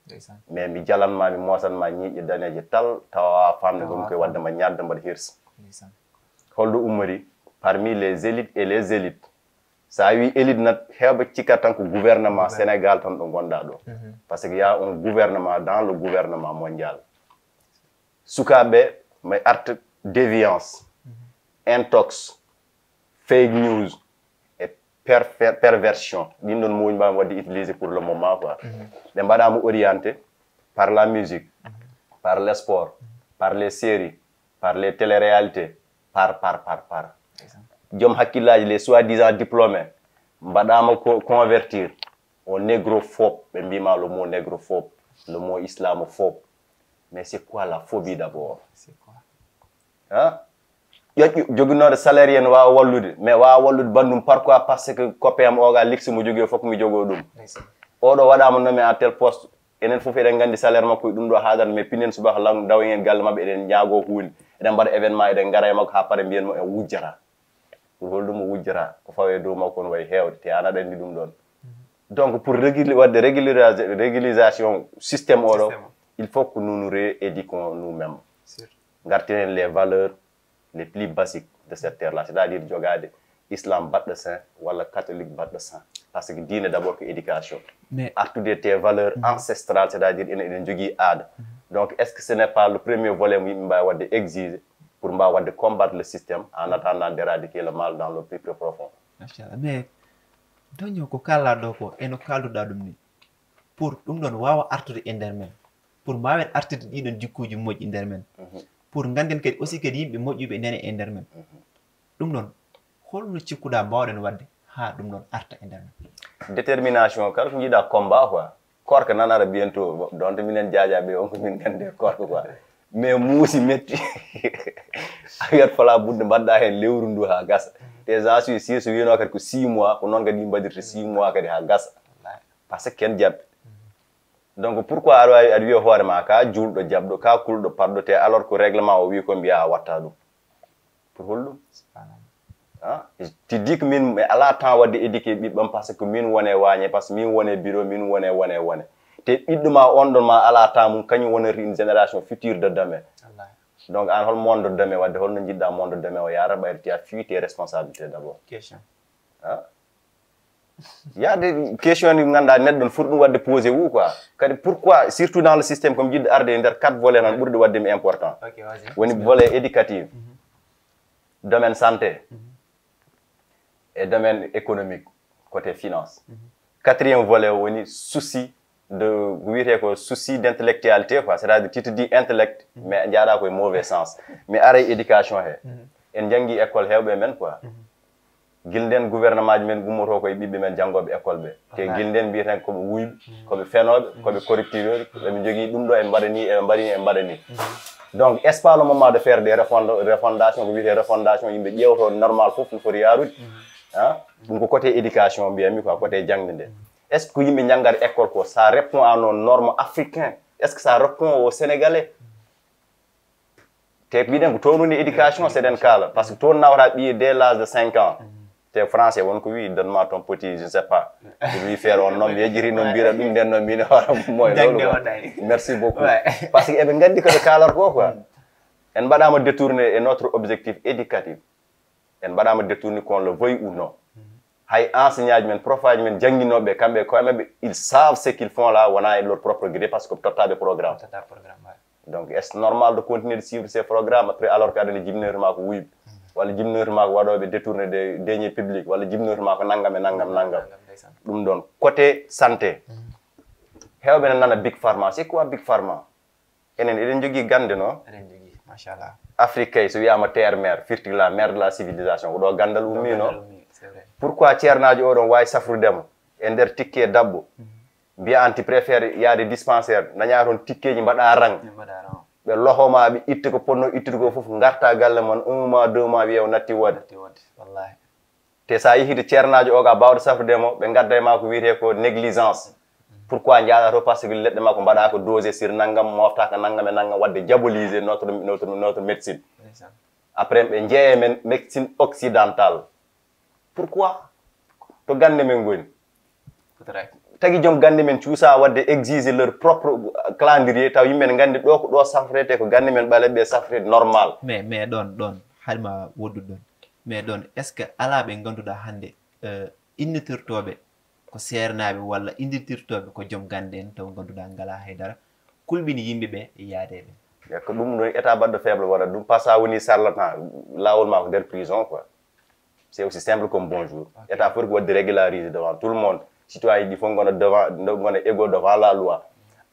Ndeysaan. Mais mi jalan ma, mi moosan ma ñiiƴe daneeje tal, tawa a famde ko ɗum koye wadde ma ñaadde mbaɗa hirsa. Ndeysaan. Holɗo ummori? Parmi les élites et les élites. So a wi élite nat, heewɓe cikkat tan ko gouvernement Sénégal tan ɗo ngonɗa ɗo. Parce que y a un gouvernement dans le gouvernement mondial. Sukaaɓe, mais art déviance, intox, fake news, perver- perversion. Ɗin ɗon moƴƴi mbawi wadde utilisé pour le moment quoi. Ɓe mbaɗama orienté par la musique, par le sport, par les séries, par les téléréalités, par par par par. Joom hakkillaji, les soi-disant diplômés, mbaɗama ko convertir au négrophobe. Ɓe mbima le mot négrophobe, le mot islamophobe. Mais c'est quoi la phobie d'abord? C'est quoi? Hein? Ƴoƴƴo joginooɗo salaire yen waawa wallude, mais waawa wallude banndum. Pourquoi? Parce que copain am oga liksi mo jogii o fof ko mi jogoo ɗum. Ndeysaan. Oɗo waɗaama nommé à tel poste, enen fof eɗen nganndi salaire makko e ɗum ɗo haadata, mais pinen subaka langu dawa heen galle maɓɓe, eɗen ñaagoo huunde, eɗen mbaɗa événement, eɗen ngara e makko haa pare mbiyen mo en wujjata. Pour holɗum o wujjata? Ko fawi e dow makko on wayi heewde, te an aɗa anndi ɗum ɗon. Donc pour réguli- waɗde régulariser- régularisation système oɗo, Système o. Il faut que nous nous rééduquions nous-mêmes. Sûr. Ngartiren les valeurs les plus basiques de cette terre-là, c'est-à-dire jogaade islam baɗɗo saint walla catholique baɗɗo saint. Parce que diine d'abord ko éducation. Mais Artude tes valeurs ancestrales, c'est-à-dire ene eɗen jogii aada. Donc est-ce que ce n'est pas le premier volet mo yimɓe mbawi wadde exiger pour mbawa wadde combattre le système en attendant d'éradiquer le mal dans le plus profond? Machallah, mais doño ko kala ɗo ko eno kalduɗa ɗum ni, pour ɗum ɗon wawa artude e nder men, pour mbawen artude ɗiɗon jikkuji moƴƴi nder men, pour ganden kadi aussi kadi yimɓe moƴƴuɓe nene e nder men. Ɗum ɗon holno cikkuɗa mbawɗen wadde ha ɗum ɗon arta e nder men? Détermination kala ko jiiɗa combat quoi. Korka nan ara bientôt, donc minen jaajaɓe on ko min gandi e korka quoi. Mais muusi metti. A wiyat fala budde mbaɗɗa heen lewru ndu haa gasa. Te j'en suis sûr, so wiyano kadi ko six mois, ko noon kadi mbaɗirta six mois kadi haa gasa. Parce que ken jaɓɓe. Donc pourquoi aɗa wawi aɗa wiya hoore ma ka julɗo jaɓɗo, ka kulɗo parɗo, te alors que règlement o wi ko mbiya a watta ɗum? Pour holɗum? Subhanallah. Ah, tu dis que min mi ala temps wadde éduquer ɓiɓɓam parce que min wone wañe, parce que min wone bureau, min wone wone wone. Te ɓiɗɗo ma on ɗon ma ala temps mum, kañum wonori une génération future de demain. Wallahi. Donc an hol monde de demain wadde, holno jiɗɗa monde de demain o yaara, ɓayri tu as fui tes responsabilités d'abord. Question. Ah. Yaade question ɗi ganduɗa neɗɗo ne foti ɗum wadde posé wu quoi. Kadi pourquoi surtout dans le système comme jiɗɗo arde e nder quatre volets tan ɓurɗi wadde mi important. Ok, vas-y. Woni volet éducatif, domaine santé, et domaine économique, côté finance. Quatrième volet woni souci de, ko wiyete ko souci d'intellectualité quoi, c'est-à-dire tu te dis intellect mais jaaɗa koye mauvais sens. Mais ara e éducation he, en janngi école hewɓe men quoi. Gila nden gouvernement ji men gummoto koye ɓiɓɓe men janngoɓe école ɓe. Te gila nden mbiyeten koɓe wuyɓe, koɓe fenoɓe, koɓe corrupteur, ɓeɓe jogii ɗum ɗo, e mbaɗa ni, e mbaɗa ni, e mbaɗa ni. Donc est-ce pas le moment de faire des refond- refondation, ko wiyete refondation, yimɓe ƴeewto normal fof no foti yaarude. Hein? Ɗum ko côté éducation mbiyami quoi, côté jangde nde. Est-ce que yimɓe janngata école ko ça répond à nos normes africains? Est-ce que ça répond aux Sénégalais? Te mbiɗen ko toon woni éducation, seɗen kaala parce que toon nawata ɓiye dès l'âge de cinq ans. Te français won ko wi donne-moi ton petit, je ne sais pas, pour lui faire on homme yejjiti noon mbira ɗum nden noon min hoore moy Jangde waɗani. Merci beaucoup. Ouais. Parce que eɓe nganndi ko ɓe kaalata ko quoi. En mbaɗama détourné e notre objectif éducatif. En mbaɗama détourné qu'on le veuille ou non. Hay enseignant ji men, prof aji men, jannginooɓe kamɓe e koye maɓɓe, ils savent ce qu'ils font là, wona e leur propre gré parce que ko tottaɓe programme. Tata programme, ouais. Donc est-ce normal de continuer de suivre ces programmes après alors que aɗani jibinirta ma ko wuyɓe, walla jibinirta ma ko waɗoɓe détourné des deniers publics, walla jibinirta ma ko nanngam e nanngam nanngam? Ndeysaan. Ɗum ɗon côté santé, hewɓe ne nana big pharma. C'est quoi big pharma? Enen eɗen jogii gannde no? Eɗen jogii, machallah. Afrique kay so wiyama terre mère, firti la mère de la civilisation, ko ɗo ganndal ummino. C'est vrai. Pourquoi ceernaajo oɗon wawi safrudema e nder tikke dabbo? Mbiya an ti préfère yaade dispensaire, daña toon tikkeji mbaɗa rang. Min mbaɗa rang. Ɓe lohoma, ɓe itta ko ponno ittude ko fof, garta galle mon un mois deux mois wiya o natti wode. Natti wode, wallahi. Te sa yehi to ceernaajo o ga bawɗo safrude mo, ɓe gadda e ma ko wiyete ko négligence. Pourquoi jaaɗa to? Parce que leɗɗe ma ko mbaɗa ko dosé sur nanngam, moftaka nanngam e nanngam, wadde diaboliser notre notre notre médecine. Ndeysaan. Après ɓe jeeya men médecine occidentale. Pourquoi? To gannde men ngoni. Peut-être. Tagi joom gannde men cuusa wadde exiger leur propre calendrier, taw yimɓe ne nganndi ɗo ko ɗo safrete, ko gannde men ɓaleɓe safrete normal. Mais mais ɗon ɗon haɗma woddude ɗon, mais ɗon est-ce que ala ɓe ngannduɗa hannde, euh, innitirtoɓe ko seernaaɓe walla innitirtoɓe ko joom gannde en taw ngannduɗa ngala haydara kulɓini yimɓe ɓe yaade ɓe? Ko ɗum ɗo état baɗɗo faible waɗat ɗum, parce que a woni charlatan, laawol ma ko nder prison quoi. C'est aussi simple comme bonjour. État foti ko waɗde régulariser devant tout le monde. Citoyen ji fof ngona devant, ngona égaux devant la loi.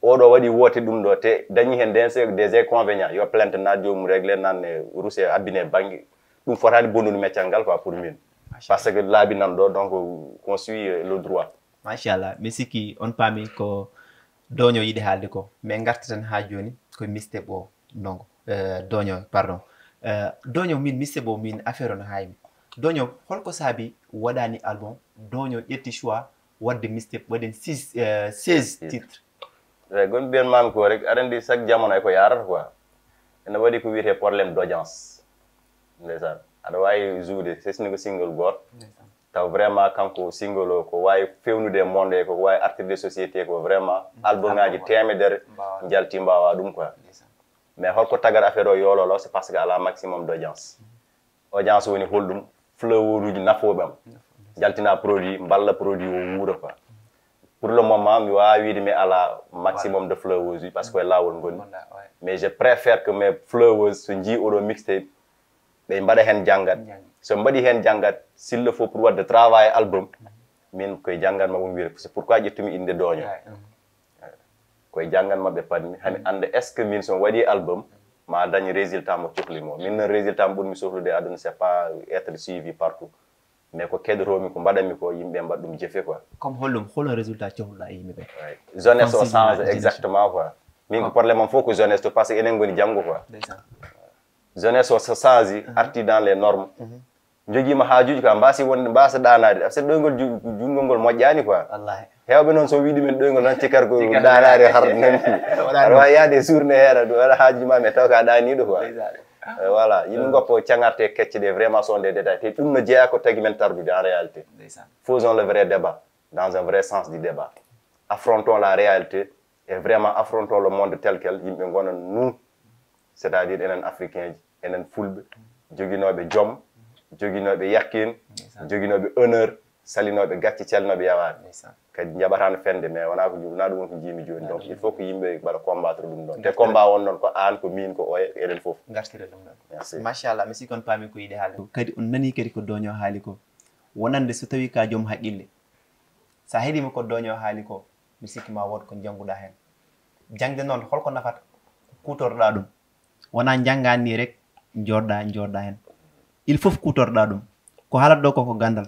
Oɗo waɗi woote ɗum ɗo, te dañi heen des, des inconvénients, yo plainte naat, joomum réglé, nan e ruse, abbine bannge. Ɗum fotaani bonnude meccal ngal quoi pour min. Parce que laabi nan ɗo, donc qu'on suit, euh, le droit. Machallah, mi sikki on paami ko Doño yiɗi haalde ko. Mais ngarta tan haa jooni ko Mister Bo, donc, euh, Doño, pardon. Euh, Doño, min Mister Bo, min affaire o no haawi mi. Doño, holko saabi waɗaani album? Doño ƴetti choix waɗde Mister Bo, waɗen six, euh, seize titres. Eyi, gon mbiyan maami ko rek, aɗa anndi chaque jamono e ko yaarata quoi. Ene waɗi ko wiyetee problème d'audience. Ndeysaan, aɗa waawi jouer, sesni ko single gooto. Taw vraiment kanko single o ko waawi fewnude e monde e ko waawi artirde société ko vraiment album ngaji teemedere njalti mbawa ɗum quoi. Mais holko tagata affaire o yoololo, c'est parce que ala maximum d'audience. Audience woni holɗum? Followers uji nafooɓe am. Jaltina produit, mballa produit o wuura quoi. Pour le moment mi wawa wiide mi ala maximum de followers uji parce que e lawol ngoni. Mais je préfère que mes followers so jii oɗo mixtape ɓe mbaɗa heen janngat. So mbaɗi heen janngat, s'il le faut pour waɗde travail album, min koye janngat ma won wiyde. C'est pourquoi ƴettumi innde Doño. Koye janngat maɓɓe padmi, hami annda est-ce que min so mi waɗi album ma dañ résultat mo cohli mo. Min noon résultat mo ɓurmi sohlude e aduna, c'est pas être suivi partout, mais ko keɗotomi, ko mbaɗanmi ko, yimɓe mbaɗa ɗum jefe quoi. Comme holɗum, hol résultat cohluɗa e yimɓe ɓe? Jeunesse o change exactement quoi. Min ko problème am fof ko jeunesse to, parce que enen ngoni janngo quoi. Jeunesse o so change, arti dans les normes, jogiima haajuuji quoi, mbaasi wonde, mbaasa ɗaanaade, parce que ɗoyngol ju- junngol ngol moƴƴaani quoi. Heewɓe noon so wiide min ɗoyngol tan cikkata ko ɗaanaade har nan. Aɗa waawi yaade journée heera ɗum waɗa haajuuji ma mais taw ka ɗaaniiɗo quoi. Voilà, yimɓe ngoppo caŋarte kecce ɗe vraiment sont des détails, te ɗum no jeyaa ko tagi men tardude en réalité. Faisons le vrai débat dans un vrai sens du débat. Affrontons la réalité et vraiment affrontons le monde tel quel, yimɓe ngona nous, c'est-à-dire enen africain ji, enen fulɓe, joginooɓe joom, joginooɓe yakkin, joginooɓe honneur, salinooɓe gacce, calnooɓe yawaade. Kadi njaɓataano fende, mais wonaa ko wonaa ɗum woni ko njiimi jooni. Donc il faut que yimɓe mbaɗa combattre ɗum ɗon, te combat on noon ko aan, ko miin, ko oya, enen fof. Ngartire ɗum ɗon. Merci. Machallah, mi sikki on paami ko yiɗi haalde. Kadi on nani kadi ko Doño haali ko, wonande so tawi ka joom haqqille, sa heɗima ko Doño haali ko, mi sikki ma wood ko jannguɗa heen. Jaŋde noon, holko nafata? Kuutorɗa ɗum. Wona jannga ni rek, jooɗɗa, jooɗɗa heen. Il faut kuutorɗa ɗum. Ko haalata ɗo ko, ko ganndal.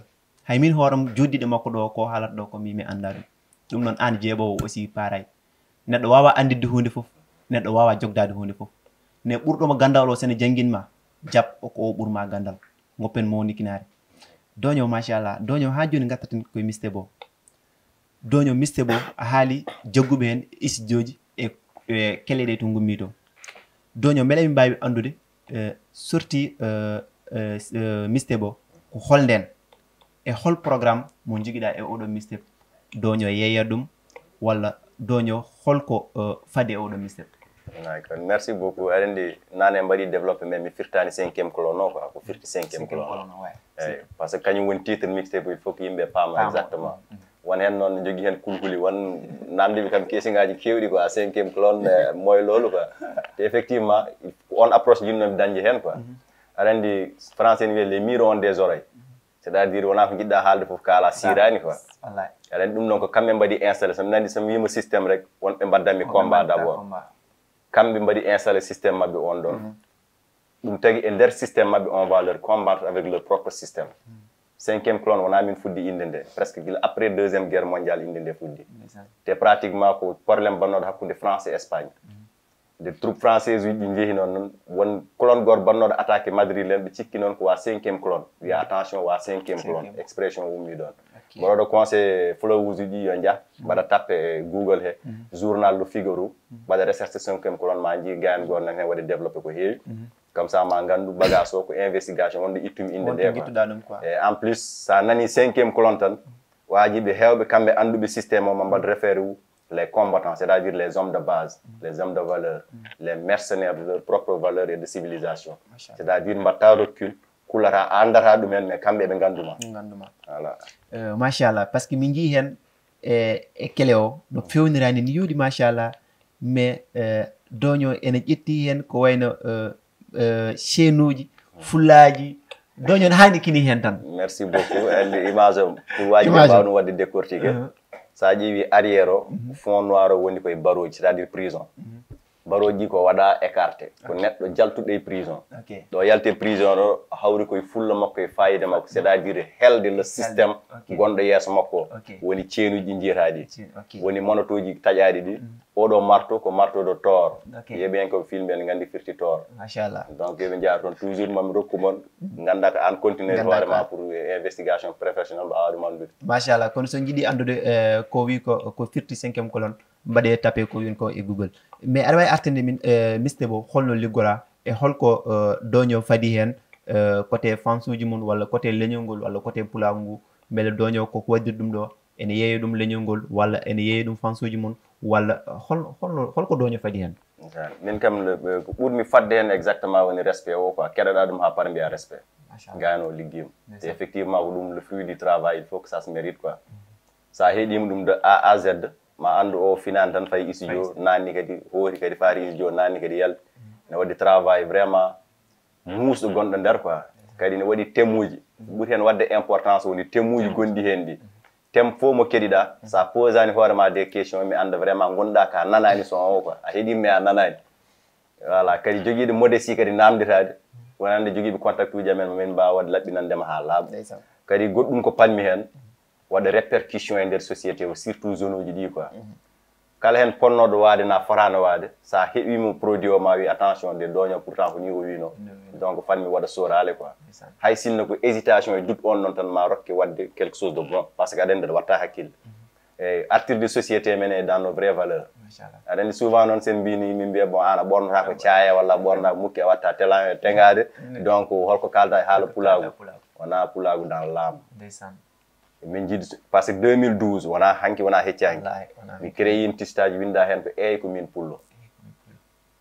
Hay min hooram joddiiɗo makko ɗo, ko haalata ɗo ko mi, mi annda ɗum. Ɗum noon aan jeeɓoowo aussi paray. Neɗɗo waawa annditde huunde fof, neɗɗo waawa jogdaade huunde fof. Ne ɓurɗo mo ganndal o, so ne janngin ma, jaɓ o ko o ɓur ma ganndal. Ngoppen mawnikinaare. Doño, machallah. Doño, haa jooni ngattaten koye Mister Bo. Doño, Mister Bo, a haali jagguɓe heen e studio ji e, e kele ɗe to ngummi to. Doño, mbele min mbaawi anndude, eh, sorti, eh, eh, eh, Mister Bo, ko hol ndeen? E hol programme mo njogiɗa e oɗo mixtape? Doño yeeya ɗum, walla Doño holko, eh, fadi e oɗo mixtape? Ay, kon merci beaucoup. Aɗa anndi, nane mbaɗi développé, mais mi firtani cinquième colonne o quoi, ko firti cinquième colonne o. Eyi, parce que kañum woni titre mixtape, il faut que yimɓe paama exactement. Won heen noon ne jogii heen kulhuli, won nanduɓe kam keesiŋaaji keewɗi quoi, cinquième colonne, eh, mooy loolu quoi. Te effectivement, on approche jinnomi dañde heen quoi. Aɗa anndi, français ne wiyee les murs ont des oreilles. C'est-à-dire wonaa ko njiɗɗa haalde fof kaala siiraani quoi. Aɗa anndi ɗum noon ko kamɓe mbaɗi installé, so mi nani so mi wiima système rek, wonɓe mbaddanmi combat d'abord. Kamɓe mbaɗi installé système maɓɓe on ɗon. Ɗum tagi e nder système maɓɓe, on va leur combattre avec leur propre système. Cinquième colonne wonaa min fuɗɗi innde nde, presque gila après deuxième guerre mondiale innde nde fuɗɗi. Te pratiquement ko problème bannooɗo hakkunde France et Espagne. Nde troupes françaises uji ɗi njehi noon, noon won colonne goto bannooɗo attaqué Madrid len, ɓe cikki noon ko wa cinquième colonne, wiya attention wa cinquième colonne, expression o ummi ɗon. Mboɗo ɗo conseil followers uji yo njah mbaɗa tappe e Google he, journal Le Figaro, mbaɗa recherche cinquième colonne, ma njii gayan goto nan heen waɗi développé ko heewi. Comme ça ma nganndu bagage o ko investigation, wonde ittumi innde nde quoi. Et en plus sa nani cinquième colonne tan, waajiɓe heewɓe kamɓe annduɓe système o ma mbaɗ référé wu les combattants, c'est-à-dire les hommes de base, les hommes de valeur, les mercenaires de leur propre valeur et de civilisation. C'est-à-dire mbaɗta recul, kulata, a anndata ɗumen, mais kamɓe ɓe ngannduma. Ngannduma. Voilà. Euh, machallah, parce que min njii heen e, e kele o no fewnirani ni yooɗi machallah, mais euh, Doño ene ƴetti heen ko wayno euh, euh, chaîne uji, fullaaji, Doño ne haani kini heen tan. Merci beaucoup. Andi image o, pour waaji ɓe Image o. Mbaaw ɗum waɗde décortiqué. Sa ƴeewi arrière o, fond noir o woni koye barooji, c'est-à-dire prison. Barooji ko waɗa écarté, ko neɗɗo jaltuɗo e prison. Ok. Ɗo yalte prison ɗo, hawri koye fulla makko e fayida makko, c'est-à-dire helde le système Ok. gonɗo yeeso makko o. Ok. Woni ceenuji ɗi njiyataɗi. Ok. Woni monotoji taƴaɗi ɗi. Oɗo marto ko marto de tor. Ok. Yeɓen ko film en gandi firti tor. Machallah. Donc yoɓe njaar toon toujours mami rokku mon ganda ko an continuer Ganda hoore ma ko. Pour investigation professionnel ɗo awde ma ndude. Machallah, kono so jiiɗi anndude eh, ko wi ko ko firti cinquième colonne, mbaɗe tape ko win ko e Google. Mais aɗa wawi artinde min eh, Mister Bo, holno liggora e holko eh, Doño fadi heen eh, côté fansuji mum walla côté leñol ngol walla côté pulaagu ngu, mbele Doño koko waɗdir ɗum ɗo, ene yeeya ɗum leñol ngol walla ene yeeya ɗum fansuji mum walla eh, hol, holno holko Doño fadi heen? Min kam le- ko ɓurmi fadde hen exactement woni respect o quoi, keɗoɗa ɗum ha par mbiya respect. Machallah. Gayno liggima. Yes, Et sir. Effectivement ko ɗum le fruit du travail, il faut que ça se mérite quoi. Sa heeɗima ɗum de A à Z, ma andu o finani tan fay studio, nanni kadi hoori kadi faari studio, nanni kadi yalti. Ne waɗi travail vraiment muusɗo gonɗo nder quoi. Kadi ne waɗi thème uji. Ɓuri hen wadde importance woni thème uji gonɗi hen ɗi. Thème fof mo keɗiɗa, sa posani hoore ma des questions, mi anda vraiment gonɗa ka nanani son o quoi. A heeɗima mais a nanani. Voilà, kadi jogiiɗo modestie kadi namditaade, wonande jogiiɓe contact uji amen, min mbaawa waɗde laɓɓinandema haa laaɓa. Ndeysaan. Kadi goɗɗum ko panmi heen, waɗa répercussion e nder société o, surtout zone uji ɗi quoi. Kala heen ponnooɗo waade na fotaano waade, sa heɓiimo produit o ma wi attention de Doño pourtant ko ni o wino. Donc fanmi waɗa sooraale quoi. Ndeysaan. Hay sinno ko hésitation e doute on noon tan ma rokke waɗde quelque chose de bon, parce que aɗa anndi aɗa watta hakkille. E artirde société men e dans nos vraies valeurs. Machallah. Aɗa anndi souvent noon sen mbini min mbiya bon an a ɓornata ko caaya walla a ɓornata ko mukki a watta tela tegaade. Donc holko kalda e haala pulaagu? Wona pulaagu dans l'âme. Ndeysaan. Min jiidi parce que deux mille douze wona hanki wona hecci hanki. Wallaahi, wona Mi créé une tistaji winda hen ko eyi ko min pullo.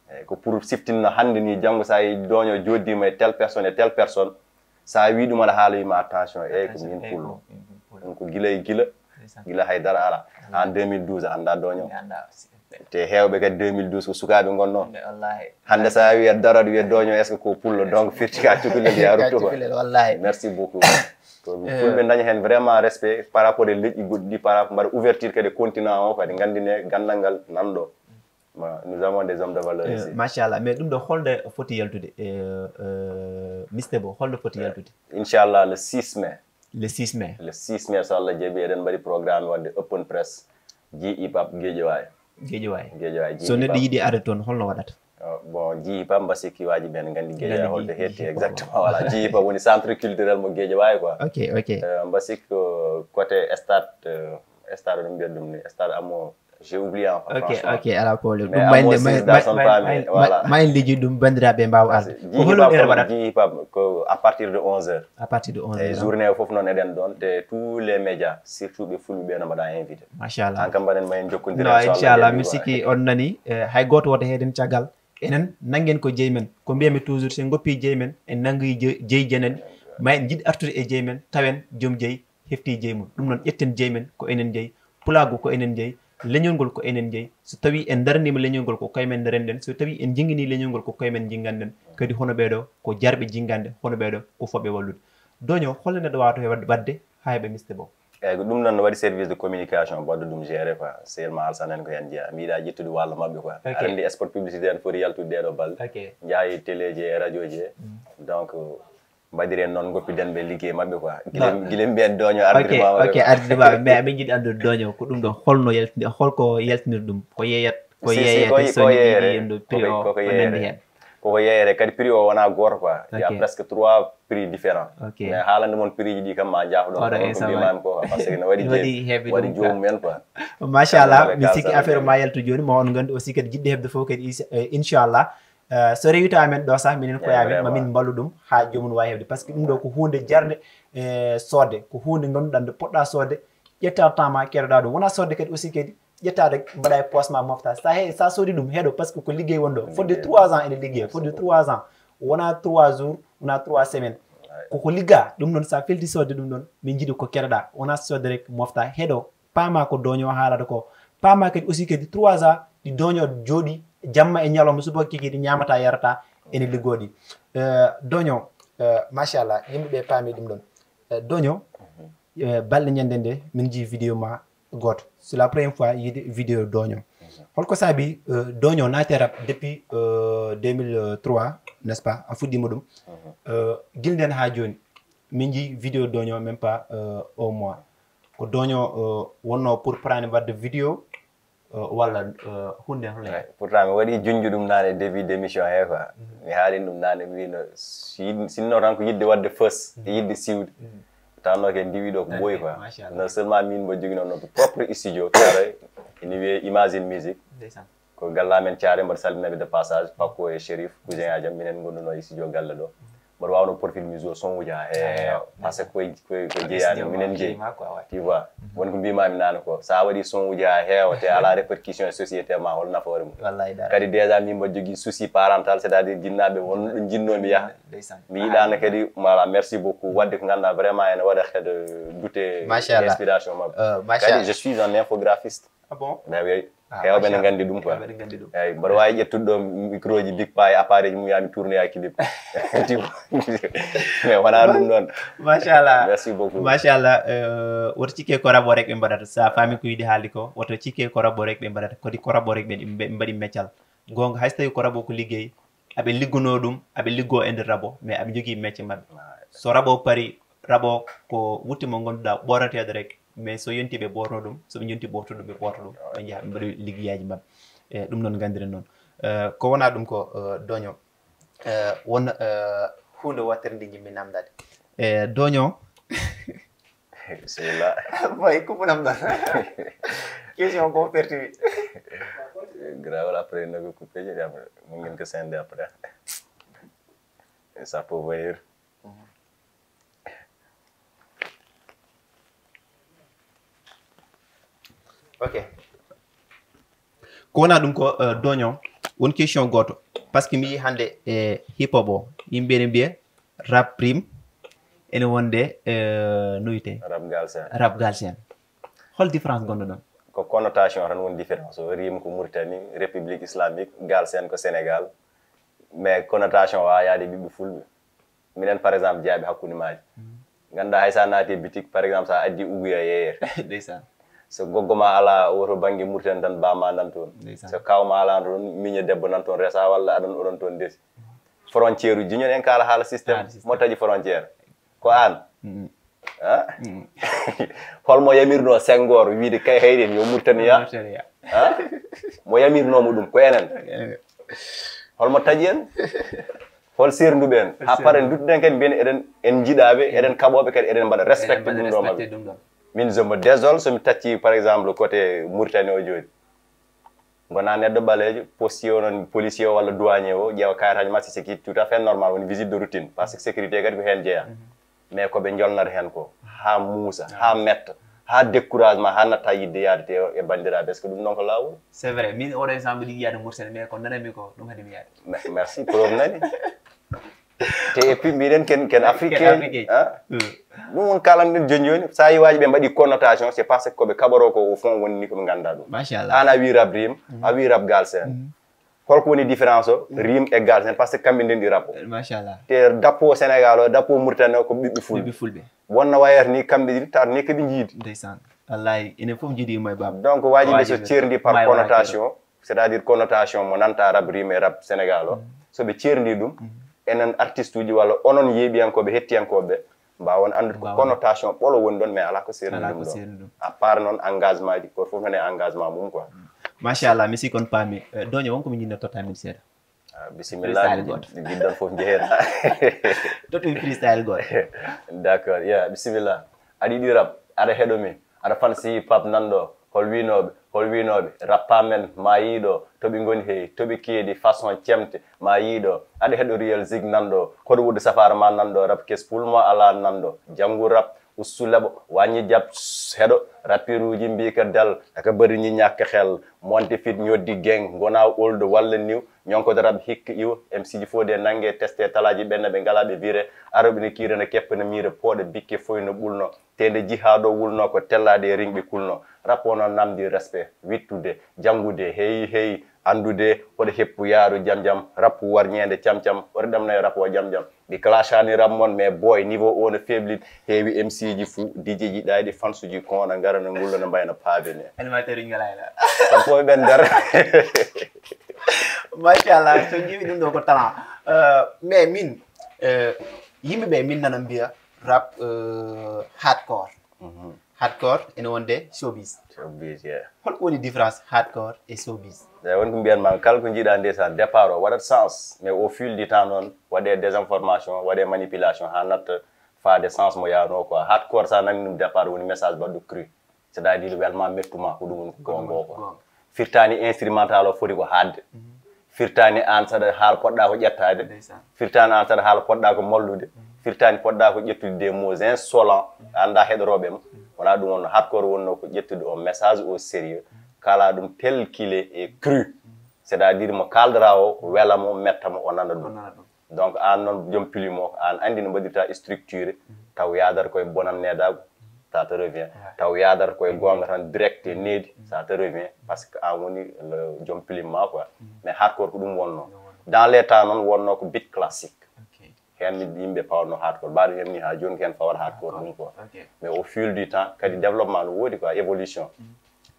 Eyyi ko pour siftinno hannde ni janngo sa yi Doño joddima e telle personne e telle personne, sa wi ɗum aɗa haala wima attention eyyi ko min pullo. Ɗum ko gila e gila, gila haydara ala. En deux mille douze a annda Doño. Te heewɓe kadi deux mille douze ko sukaaɓe ngonno. Hannde sa wi aɗa daro aɗa wiya Doño est ce que ko pullo, donc firti ka cukalel ya rutto quoi. Cukalel, wallahi. Merci beaucoup. Ko fulɓe daña hen vraiment respect par rapport e leƴƴi goɗɗi ɗi, par rapport mbaɗa ouverture kadi e continent o kadi gandine gandal ngal nanɗo. Ma nous avons des hommes de valeur ici. Machallah, mais ɗum ɗo holde foti yaltude? Eh, eh, Mister Bo, holde foti yaltude? Inchallah le six mai. Le six mai. Le six mai so Allah jaɓi eɗen mbaɗi programme wadde open press. Ji hip hop Guédiawaye. Guédiawaye. Guédiawaye ji So hip neɗɗo hop. Yiɗi arde toon holno waɗata? Oh, bon ji hip hop mbasi ki waji ɓen gandi Guédiawaye Gandi holto ji- hetti ji hip hop. Exactement, voilà, ji hip hop woni centre culturel mo Guédiawaye quoi. Ok, ok. Euh, mbasi ko côté stade euh, stade ɗum mbiyat ɗum ni stade amo j'ai oublié en Ok, franchement. Ok, ala problème. Mais Ɗum amo mayde six da son famille, voilà. Ma en liji ɗum banndiraaɓe mbaawa arde. Ko Ji holo hip ɗen hop waɗata? Ji hip hop ko à partir de onze heures. À partir de onze E heures. Journée o fof noon eɗen ɗon te tous les médias surtout ɓe fulɓe ɓe no mbaɗa invité. Machallah. An kam mbaɗen ma en jokkondire No inchallah inchallah jaɓi mi quoi. Sikki on nani eh, hay gooto wota heeden caggal. Enen nanngen ko jeyi men, ko mbiyami toujours so en ngoppi jeyi men en nanngi je- jeyi jenen, ma en jiɗ artude e jeyi men tawen joom jeyi hefti jeyi mum. Ɗum noon ƴetten jeyi men ko enen jeyi, pulaagu ko enen jeyi, leñol ngol ko enen jeyi. So tawi en daraniima leñol ngol ko koye men daraniɗen, so tawi en jinngini leñol ngol ko koye men jinnganɗen. Kadi hono ɓeeɗo ko jarɓe jinngande, hono ɓeeɗo ko fotɓe wallude. Doño, holno neɗɗo waawata waɗ- waɗde haa heɓa Mister Bo? Eyyi ko ɗum noon no waɗi service de communication baɗɗo ɗum géré quoi, seulement alsan en ko heen jeeya mi yiɗa ƴettude walla maɓɓe quoi. Ok. Aɗa anndi spot publicité en foti yaltude ɗeɗo balɗe. Ok. Njaha e téléji e radioji e donc mbaɗiren noon goppiden ɓe liggey maɓɓe quoi. Gila Non. Gila mbiyen Doño Ok, ardirma maɓɓe ok, quoi. Ardirma maɓɓe, mais amin jiɗi anndude Doño ko ɗum ɗo holno yaltini holko yaltinir ɗum ko yeeyat ko Si, si, yeeyete ko- so ko neɗɗo yeeyere. Yiɗi en ɗo prix Koko- o koko ko yeeyere. nanndi heen. Koko yeeyere kadi prix o wona gooto quoi. Il y a Ok. Presque trois prix différents. Ok. Mais haalande mon prix ji ɗi kam ma jaafoɗon Oɗo ko instant mbimami ko parce que no waɗi Waɗi jeyi- heɓi waɗi ɗum joomum en quoi. Machallah Kamɓe mi sikki kalsa affaire ɓe. Ma yaltu jooni ma on nganndi aussi kadi jiɗde heɓde fof kadi ins- eh, inchallah. Eh, so rewita amen ɗo sah minen koye Eh, amen vraiment. Mamin mballu ɗum haa joomum wawi heɓde par ce que ɗum ɗo ko hunde jarde. E soodde ko hunde ngannduɗaa nde poɗɗa soodde ƴetta temps ma keɗoɗa ɗum wona soodde kadi aussi kadi ƴettaade mbaɗa e poche ma mofta sa he sa soodi ɗum heɗo par ce que ko liggey wonɗo fodde trois ans ene liggey fodde trois ans wona trois jours wona trois semaines koko ligga ɗum noon sa felti soodde ɗum ɗon min jiiɗi ko keɗoɗa wona soodde rek mofta heɗo paama ko Doño haalata ko paama kadi aussi kadi trois ans ɗi Doño jooɗi jamma e ñalawma subaka kiki ɗi ñamata yarata ene liggoɗi. Doño Eh, machallah, yimɓe ɓe paami ɗum ɗon. Eh, Doño, eh, balɗe ñande nde min jii vidéo ma gooto. C'est la première fois yiide vidéo Doño. Holko saabi, eh, Doño naate rap depuis, eh, deux mille trois, n'est-ce pas? A fuɗɗiima ɗum. Eh, gila nden haa jooni, min jii vidéo Doño même pas, eh, un mois. Ko Doño, eh, wonno pour prani wadde vidéo, eh, walla, eh, hunde hon? Ay, pourtant mi waɗi junju ɗum naane début d'émission he quoi. Mi haalin ɗum naane, mi wino si- sinno tan ko yidde wadde fës, e yidde siwde. Tanno ke ndiwi ɗo ko ɓooyi quoi. Machallah. Non seulement min mbo jogino notre propre studio Thiaroye, ene wiyee Imagine Music. Ndeysaan. Ko galle amen Thiaroye, mboɗo salminaɓe de passage, Pakko e Chérif, cousin aji am, minen ngonduno e studio galle ɗo. Mboɗo wawno profil musique o, son uji ha heewa. Par ce que koye, koye, koye jeeyani, minen jeeyi. Tu vois. Won ko mbimami nane ko, sa waɗi son uji ha heewa, te ala répercussion e société ma, hol nafoore mum? Wallahi dara. Kadi déjà min mboɗo jogui souci parental, c'est-à-dire jinnaɓe won ɗo jinnomi yaha. Ndeysaan. Mi yiɗano kadi, voilà, merci beaucoup. Wadde ko ganduɗa vraiment ene waɗa kadi douter. Machallah. Inspiration mabɓe. Euh, machallah. Kadi je suis un infographiste. Ah bon? Ben oui. Ah, heewɓe ne nganndi ɗum quoi. Heewɓe ne nganndi ɗum. Eyyi, mboɗo waawi ƴettude ɗo micro ji Big Pa e appareil ji mum, yaa mi tournoya clip. Tu vois? Mais wonaa ɗum ɗoon. Machallah. Merci beaucoup. Machallah, euh, woto cikke ko rabo rek ɓe mbaɗata. So a faami ko yiɗi haalde ko, woto cikke ko rabo rek ɓe mbaɗata. Kadi ko rabo rek ɓe, ɓe mbaɗi meccal. Goonga, hay so tawi ko rabo ko liggey, aɓe liggunoo ɗum, aɓe liggoo e nder rabo, mais aɓe njogii mecce maɓɓe. So rabo pari, rabo ko wutte mo ngannduɗaa ɓoorateeɗo rek, mais so yontii ɓe ɓoorno ɗum, so ɓe yontii ɓoorto ɗum, ɓe ɓoorto ɗum, ɓe njaha ɓe mbaɗa liggeyaaji maɓɓe. E ɗum noon nganndiren noon. Eh, ko wonaa ɗum ko, eh, Doño. Eh, won, eh, huunde wootere nde njiɗmi namdade. Eh, Doño. Bisimilla. Boy, kupunam ɗon. Question ko pertuwi. Grawol après, no ko coupé je, après. Mun ngeen ko sende après. Et ça peut venir. Ok. Ko wonaa ɗum ko, eh, Doño, won question gooto. Par ce que mi yii hannde e hip hop o, yimɓe ene mbiya rap rime, ene wonde, eh, no wiyetee? Rap Galsen. Rap Galsen. Hol différence gonɗo ɗon? Ko connotation tan woni différence o. Rime ko Mauritanie, République Islamique, Galsen ko Sénégal. Mais connotation wawa yaade ɓiɓɓe fulɓe. Minen, par exemple, jeyaaɓe hakkunde maaji. Ngannduɗaa, hay so a naati e bitik, par exemple, so a addi uguya yeeyere. Ndeysaan. So goggo ma ala, woto bannge Mauritanie tan, ba ma nan toon. Ndeysaan. So kaaw ma ala toon, miño debbo nan toon resa, walla aɗon, oɗon toon ndesi. Frontière uji, jooni en kaala haala système. Haala système. Mo taƴi frontière? Ko aan. Mm. Ah? Mm. Holmo yamirno Senghor wiide kay heyɗen yo Mauritanie ya? Mauritanie ya. Ah? Mo yamirnomo ɗum ko enen. Enen. Holmo taƴi en? Hol sernduɓe en? Hol sernduɓe? Ha pare duttuɗen kadi mbiyen eɗen, en jiɗaɓe, eɗen kaɓoɓe kadi eɗen mbaɗa respecté ɗum ɗo maɓɓe. Min je me désole so mi tacci par exemple côté Mauritanie o jooni. Gona neɗɗo ɓaleejo, postier o noon, policier o walla douanier o, ƴeewa kayitaji ma, c'est tout à fait normal, woni visite de routine, par ce que sécurité kadi ko heen jeeya. Mais ko ɓe jolnata heen ko, haa muusa, haa metta, haa découragement, haa natta yiɗde yaade te e banndiraaɓe, est-ce que ɗum noon ko laawol? C'est vrai, min oɗo instant mbiɗo yiɗi yaade Mauritanie, mais ko nananmi ko, ɗum haɗi mi yaade. Me- merci, preuve nani. Te et puis mbiɗen ken, ken africain. Africain. Ah? Mm. Ɗum won kalanɗen joni joni, so a yi waaji ɓe mbaɗi connotation, c'est parce que ko ɓe kaɓoro ko au fond woni ni ko ɓe ngannda ɗum. Machallah. An a wi rap rim, a wi rap galsen. Holko woni différence o? Rim e galsen, parce que kamɓe ndendi rap o. Machallah. Te dappo Sénégal o, dappo Mauritanie o ko ɓiɓɓe fulɓe. Ɓiɓɓe fulɓe. Wonna wayata ni kamɓe ɗiɗi, tawata ni kaɓe jiidi. Ndeysaan. Wallahi, enen fof jiidi mo e baba. Donc waaji ɓe so cerndi par connotation, c'est-à-dire connotation mo nanta rap rim e rap Sénégal o. So ɓe cerndi ɗum, enen artiste uji walla onon yeeɓiyankooɓe, hettiyankooɓe, mbawon anndude ko connotation ɓolo woni ɗon, mais ala ko serni ɗum ɗon. À part noon engagement ji, goto fof noon e engagement mum quoi. Machallah, mi sikki on paami. Eh, Doño, won ko mi jinno totta min seeɗa. Ah, bisimilla. Freestyle goto. Jiɗɗon fof jeera. Tottumi freestyle goto. D'accord, yeah, bisimilla. Aɗa yiɗi rap, aɗa heɗo mi, aɗa fansi hip hop nan ɗo, hol winooɓe, hol winooɓe, rappa men, ma yiɗo, to ɓe ngoni hey, to ɓe keedi, façon cemte, ma yiɗo, aɗa heɗo real zig nan ɗo, koɗo wuɗde safaara ma nan ɗo, rap kes pul mo ala nan ɗo, janngu rap, ustu leɓo, waññi jab, heɗo, rappiruuji mbi ka dal, aka bari ñi ñàkk xel, monte fit ñoddi geng, ngona old walla new, ñonkoto rap hikka iw, M C ji fof de nange, teste talaaji ɓenna ɓe ngala ɓe vire, aroɓe ne kiira ne keppa ne miira, pooɗa bikke foy no ɓulno, te nde jihaaɗo wulno ko tellaade e ringɓe kulno, rap wono namdi respect, wittude, janngude, hey, hey, anndude hoɗo heppu yaaru jam jam, rappu war ñeende cam cam, hoɗo ɗamna e rap o jam jam. Mi clashani rap mon, mais boy, niveau o no faible, heewi M C ji fou, D J ji ɗayɗi, fans ji kon, na ngara no ngullo, no mbayna paabe ni. Animateur uji ngala hela. Kon fof ɓen nder. Machallah, so jiwi ɗum ɗo ko talent. Euh, mais min, euh, yimɓe ɓe min nana mbiya rap euh, hardcore. Hardcore ene wonde showbiz. Showbiz, yeah. Holko woni différence hardcore e showbiz? Eyi, woni ko mbiyanma, kala ko jiiɗa nde sa départ o waɗat sens, mais au fil du temps noon waɗe désinformation, waɗe manipulation ha natta faade sens mo yaano quoi. Hardcore sa nani ɗum départ woni message baɗɗo cru, c'est-à-dire welma mettuma, ko ɗum woni ko gongo quoi. Firtani instrumental o foti ko haadde. Firtani an saɗa haala poɗɗa ko ƴettade. Firtani an saɗa haala poɗɗa ko mallude. Firtani poɗɗa ko ƴettude des mots insolents, anda heɗoroɓe ma. Wona ɗum wonno, hardcore wonno ko ƴettude o message au sérieux, kala ɗum tel qu'il est et cru, c'est-à-dire mo kaldra o wela mo, metta mo, o nana ɗum. Donc an noon joom plume o, an andi no mbaɗirta structure, taw yadata koye bonan nedago, ça te revient. Taw yadata koye gonga tan direct e needi, ça te revient, parce que an woni le joom plume ma quoi. Mais hardcore ko ɗum wonno. Dans les temps noon wonno ko beat classique. Hen ni yimɓe pawatno hardcore, mbaɗo hen ni ha joni ko hen fawata hardcore mum quoi. Mais au fil du temps kadi développement no woodi quoi, évolution.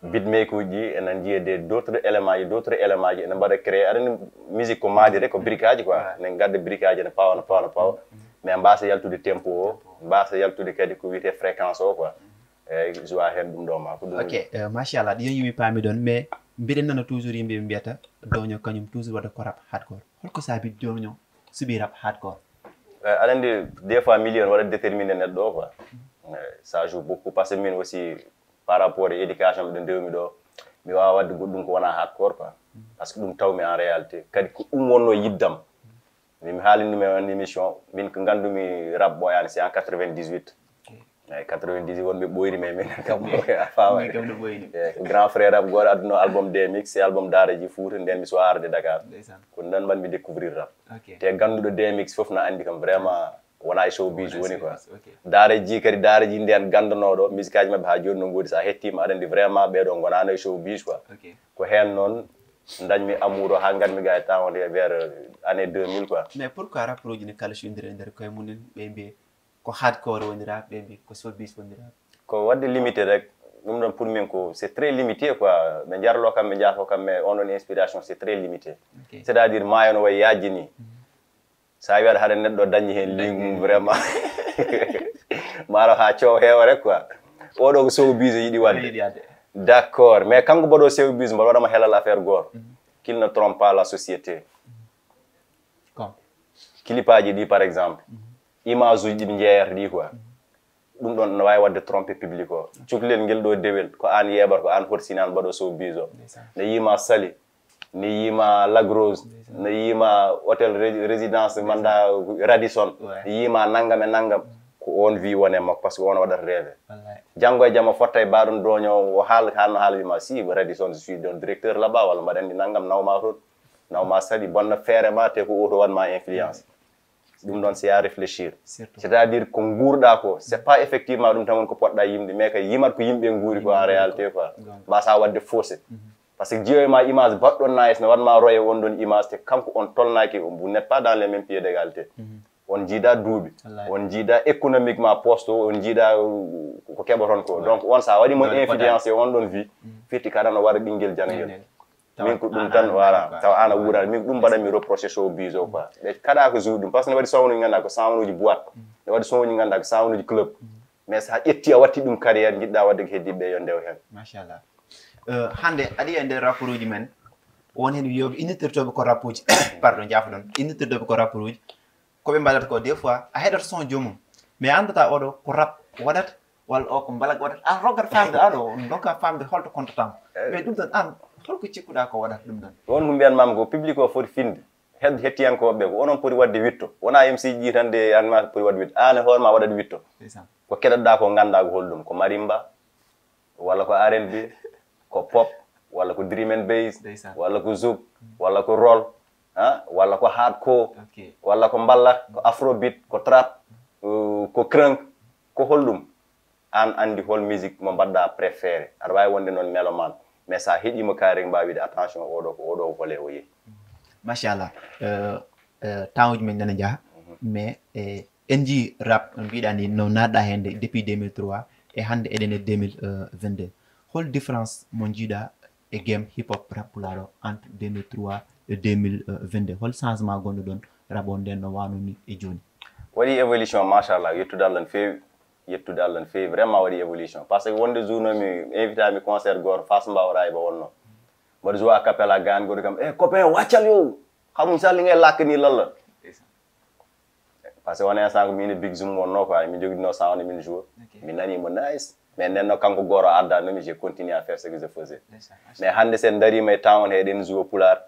Beatmaker uji ene jiiya de d'autres éléments ji, d'autres éléments ji ene mbaɗa créé, aɗa andi musique ko maadi rek, ko briquage quoi. Ne gadda briquage, ne pawa, ne pawa, ne pawa, mais mbasa yaltude tempo o, mbasa yaltude kadi ko wiyete fréquence o quoi. Eyyi, joua hen ɗum ɗo ma ko ɗum. Ok, euh, machallah, ɗiyon yumi paami ɗon, mais mbiɗen nana toujours yimɓe ɓe mbiyata doño kañum toujours waɗa ko rap hardcore. Holko saabi doño suɓi rap hardcore? Eh, aɗa andi, des fois milieu ne waɗa déterminé neɗɗo o quoi. Eh, ça joue beaucoup parce que min aussi par rapport e éducation ɗo ndewmi ɗo, mi wawa wadde goɗɗum ko wona hardcore quoi. Parce que ɗum tawmi en réalité, kadi ko ɗum wonno yiddam. Min mi haalini ɗum e on émission, min ko gandumi rap ɓooyaani, c'est en quatre-vingt-dix-huit. Eyyi, quatre-vingt-dix-huit wonɓe ɓooyri, mais min kam a fawa. Eyyi, ko grand frère rap goto adduno album D M X e album Daara J Fuuta, nden mi suwa arde Dakar. Ko nden mbaɗmi découvrir rap. Te ganduɗo D M X fof na andi kam vraiment wona e showbiz woni quoi. Daara J kadi, Daara J nden gandanoɗo musique aji mabɓe ha joni no goodi, sa hettima aɗa andi vraiment ɓeɗo gonano e showbiz quoi. Ko hen noon dañmi amour o ha garmi ga e temps o nde vers année deux mille quoi. Mais pourquoi rappeur uji ne kala sundira e nder koye mumen, ɓe mbi ko hardcore woni rap, ɓe mbi ko showbiz woni rap? Ko wadde limité rek, ɗum ɗon pour min ko c'est très limité quoi. Ɓe jarlo kam, ɓe jaafo kam, mais on ɗon inspiration c'est très limité. C'est à dire maayo no way yajji ni. Sa wi aɗa haɗa neɗɗo dañi hen ligne mum vraiment. Maaro ha coow heewa rek quoi. Oɗo ko showbiz yiɗi wadde. D'accord, mais kanko mbaɗo showbiz mbaɗa waɗama helal affaire goto. Qu'il ne trompe pas la société. Clipaji ɗi par exemple, image uji ɗi ɓe jeeyata ɗi quoi, ɗum ɗon ne wawi wadde trompe public o. Cuklel ngel ɗo dewel ko an yeɓata, ko an horsini, an mbaɗo showbiz o. Ne yima Sali, ne yima Lagrose, ne yima hôtel ré- résidence manda Radisson, ne yima nangam e nangam. Ko on wi wone makko parce que on waɗata rêve. Janngo e jamma fotta e baɗon doño o haal hanno haala wima si Radisson je suis don directeur là-bas walla mbaɗa andi nangam, nawma toon, nawma Sali, bonna feere ma te ko oto wanma influence. Ɗum ɗon c'est à réfléchir. C'est à dire ko guurɗa ko c'est pas effectivement ɗum tan woni ko poɗɗa yimde, mais kay yimat ko yimɓe guuri ko en réalité quoi. Mbasa wadde faussé. Parce que jiyoyma image baɗɗo nice ne wanma roye on ɗon image te kanko on tolnaki, vous n'êtes pas dans les mêmes pieds d'égalité. On jiida duuɓi, on jiida économiquement poste o, on jiida ko keɓoton ko. Donc on sa waɗi mo influencé on ɗon vie, firti kaɗa no waɗa ɓinguel janguel. Min ko ɗum tan wala taw an a wuurani, min ko ɗum mbaɗanmi reproché showbiz o quoi. Ɓe kaɗa ko joue ɗum parce que ne waɗi son uji ganduɗa ko son uji boîte, ne waɗi son uji ganduɗa ko son uji club. Mais sa ƴetti a watti ɗum carrière, jiɗɗa wadde ko heddiɓe yo ndew hen. Machallah. Hande aɗa yiya e nder rapport uji men won hen wiyoɓe innirtirtoɓe ko rapport uji, pardon, jaafoɗon, innirtirtoɓe ko rapport uji. Ko ɓe mbaɗata ko des fois a heɗoto son joomum, mais a anndata oɗo ko rap waɗata walla o ko mbalak waɗata, a roggat famde aɗo donka famde holto kontatamo. Mais ɗum ɗon an holko cikkuɗa ko waɗata ɗum ɗon? Won ko mbiyanmami ko public o foti finde. Hed hettiyankoɓe ɓe ko onon poti wadde witto, wona M C ji tan de an ma poti wadde witto, an e hoore ma waɗat witto. Ko keɗatɗa ko ganda ko holɗum, ko marimba walla ko R and B, ko pop walla ko drum and bass walla ko zouk walla ko roll, ha, walla ko hardcore walla ko mballa, ko afrobeat, ko trap, uh, ko crunk, ko holɗum? An andi hol musique mo mbaɗɗa préféré. Aɗa wawi wonde noon mélomane, Mais so a heɗiima carrément, mbaawa wiide attention, oɗo ko oɗo volet o yehi. Machallah. Temps uji men nana njaha, mais e en njii rap no mbiɗa ni no naatɗa heen depuis deux mille trois e hannde eɗen e deux mille vingt-deux. Hol différence mo njiiɗa e game hip hop rap pulaar o entre deux mille trois e deux mille vingt-deux? Hol changement gonɗo ɗoon rap o nden no waano ni e jooni? Waɗi évolution, machallah, yettude Allah no feewi. Yettude Allah no feewi, vraiment waɗi évolution. Parce que wonde jour no mi invité mi concert goto Fass Mbao Rayba wonno. Mbaɗa jouer a cappella, gaan goto kam, "Eh, copain, waccal yo. Xamum salli ngay lakk ni lalla." Parce que wona instant ko min e Big Zoom wonno quoi, min jogitno sound min jouer. Min nani mo nice. Mais nenno kanko goto adda no mi, j'ai continué à faire ce que je faisais. Mais hannde sen darima e town he ɗen jouer pulaar.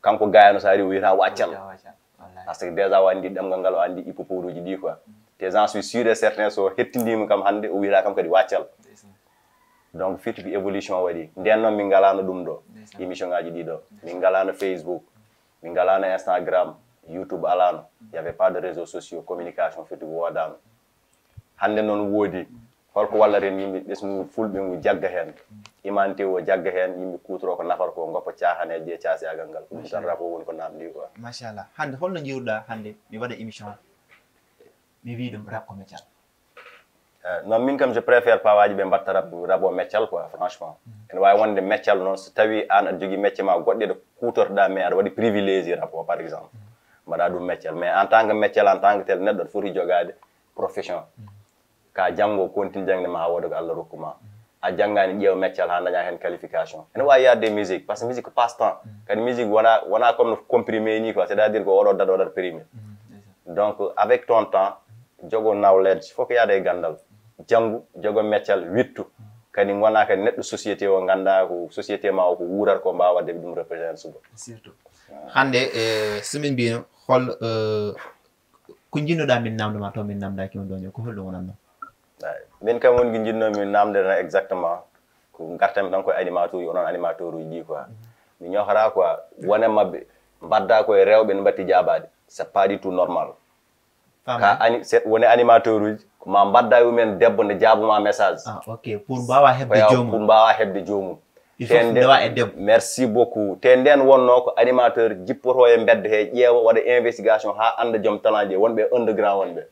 Kanko gayano so ari o wiyata waccal. Parce que déjà o andi ɗemgal ngal, o andi hip hop uji ɗi quoi. Te j'en suis sûr et certain, so hettindima kam hannde, o wiyata kam kadi waccal. Donc firti ko évolution waɗi. Nden noon min ngalano ɗum ɗo. Émission ngaji ɗi ɗo. Min ngalano Facebook. Min ngalano Instagram. YouTube alano. Il y avait pas de réseaux sociaux. Communication firti ko wodano. Hannde noon woodi. Holko wallata en yimɓe? Ɓesngu fulɓe ngu jagga heen. Imante o jagga heen, yimɓe kuutoro ko nafata ko, ngoppa caahaneeje ɗe caasiyagal ngal. Ko ɗum tan rap o woni ko namdi quoi. Machallah. Hannde holno njiiruɗa hannde mi waɗa émission, mi wii ɗum rap ko meccal? Eh, non, min kam je préfère pawaaji ɓe mbatta rap, rap o meccal quoi, franchement. Ene waawi wonde meccal noon so tawi aan aɗa jogii mecce ma goɗɗe ɗe kuutorɗa, mais aɗa waɗi privilégié rap o par exemple. Mbaɗa ɗum meccal, mais en tant que meccal, en tant que tel, neɗɗo aɗa foti jogaade profession. Ka janngo, continue jangde ma haa wooda ko Allah rokku ma. A janngaani, ƴeew meccal haa daña heen qualification. Ene waawi yaade musique, parce que musique ko passe temps. Kadi musique wona, wona comme no comprimé ni quoi, c'est-à-dire ko oɗo date, oɗo primé. Donc avec ton temps, jogo knowledge, fof ko yaada e ganndal. Janngu, jogo meccal, wittu. Kadi ngona kadi neɗɗo société o, ngannda ko société ma o ko wuurat ko, mbaawa waɗde ɗum représente suba. Surtout hannde, eh, so min mbino hol, eh, ko njiɗnoɗa min namdo ma taw min namdaki mo, Doño, ko holɗum wonanno? Ay, min kam woni ko njiɗno min namde tan exactement, ko gartam tan koye animateur uji, onon animateur uji ɗi quoi. Mi ñohora quoi, wona maɓɓe mbadda koye rewɓe ne mbatti jaabaade, c'est pas du tout normal. Ka ani, woni animateur uji ko ma mbadda e mumen debbo nde jaabuma message. Ah, ok, pour mbawa hebde joomum. Pour mbawa hebde joomum. Il faut ndewa e debbo. Merci beaucoup. Te nden wonno ko animateur jippoto e mbedda he, ƴeewa, waɗa investigation ha anda joom talent ji, wonɓe underground wonɓe.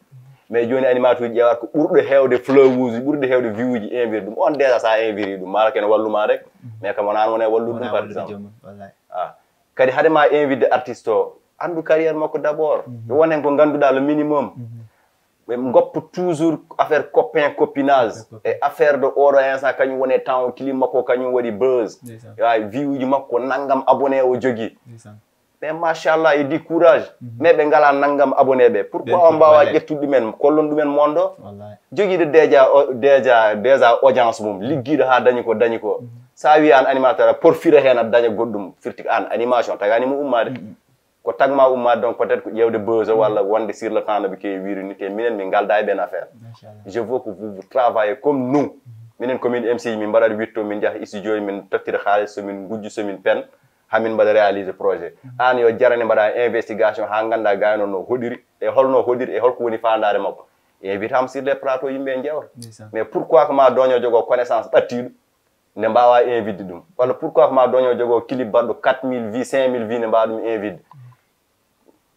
Mais joni animateur uji ƴeewata ko ɓurɗo hewde followers uji, ɓurɗo hewde view uji, invite ɗum. On déjà sa invite ɗum, mara ken walluma rek. Mais kam wona an wona e wallude ɗum par exemple. Ah. Kadi hade ma invite artiste o, andu carrière makko d'abord. Ɓe won hen ko ganduɗa le minimum. Ɓe goppa toujours affaire copain copinage e affaire de oɗo instant kañum woni e temps o, clip makko kañum waɗi buzz. Ya, view uji makko nanngam abonné o jogii. Mais machallah, il dit courage. Mais ɓe ngala nanngam abonné ɓe. Pourquoi on mbawa ƴettude ɗumen, kollon ɗumen mondo? Jogiiɗo déjà, déjà, déjà audience mum, liggiiɗo ha dañi ko dañi ko. Sa wi an animateur a porfira hen a daña goɗɗum, firti an animation tagani mo ummade. Ko tagma ummaade, donc peut-être ko ƴeewde buzz o walla wonde sur le temps no ɓe keewi wiide ni, te minen min ngalda e ɓeen affaire. Je veux que vous, vous travaillez comme nous. Minen ko min M C ji, min mbaɗat witto, min njaha studio, min tottira haalis, so min ngujju, so min pen, ha min mbaɗa réaliser projet. Aan yo jarane mbaɗa investigation ha ngannda gayno no hoɗiri, e holno hoɗiri, e holko woni faandaare makko. Invite am sur les plateaux, yimɓe njeewta. Mais pourquoi ko ma Doño jogo connaissance ɓattiɗo? Nde mbawa invite ɗum, walla pourquoi ko ma Doño jogo clip baɗɗo quatre mille vues, cinq mille vues, nde mbawa ɗum invite?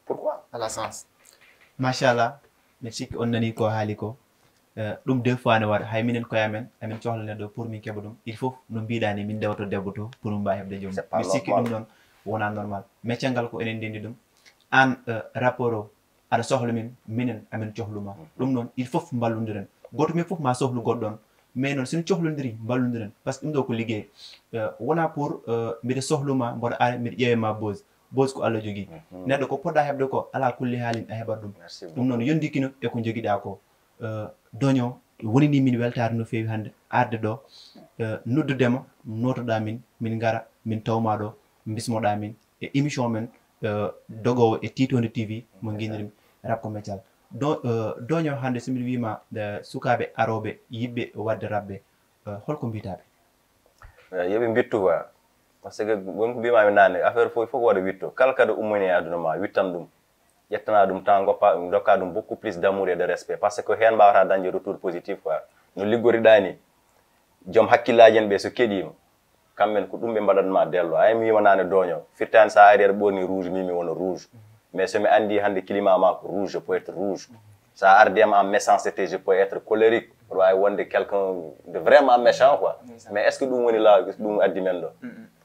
Pourquoi? Ala sens. Machallah, mi sikki on nani ko haali ko. Eh, ɗum deux fois ne waɗa, hay minen koye amen amin cohla neɗɗo pour min keɓa ɗum, il faut no mbiɗa ni min dewto debbo to pour min mbawi heɓde joom. Mi sikki ɗum noon wona normal, mais caggal ko enen ndendi ɗum. An, eh, rapport o aɗa sohla min, minen amin cohluma. Ɗum noon il faut mballodiren, goto min fof ma sohlu goɗɗo on. Mais noon sen cohlodiri mballodiren, parce que ɗum ɗo ko liggey. Eh, wona pour, eh, mbiɗa sohluma mboɗo ara mbiɗa ƴeewe ma buzz. Buzz ko Allah jogui. Neɗɗo ko poɗɗa heɓde ko ala kulli haalin a heɓat ɗum. Ɗum noon yondikino e ko joguiɗa ko. Eh, Doño, wonini min weltare no feewi hannde arde ɗo, eh, noddudema, notoɗa min, min gara min tawma ɗo, bismoɗa min e émission men, eh, dogowo e Titonde T V mo guinirmi rap commercial. Do, eh, Doño, hannde so min wima, eh, sukaɓe aroɓe yiɗɓe wadde rabɓe, eh, holko mbitaɓe? Eh, yoɓe mbittu quoi, parce que won ko mbimami nane, affaire fof fof ko waɗa witto, kala kaɗa ummani e aduna ma wittan ɗum, ƴettana ɗum temps, goppa ɗum, dokka ɗum beaucoup plus d'amour et de respect, parce que ko hen mbawata dañde retour positif quoi. No liggoriɗa ni, joom hakkillaji en ɓe so keɗima, Kamɓe ko ɗum ɓe mbaɗat ma dello. Ay mi wima nane doño. Firtani sa ari aɗa ɓorni rouge, min mi wona rouge. Mais so mi andi hande climat ma ko rouge, je peux être rouge. Sa ardi am en méchanceté, je peux être colérique. Aɗa wawi wonde quelqu'un de vraiment méchant quoi. Mais est-ce que ɗum woni la ɗum addi men ɗo?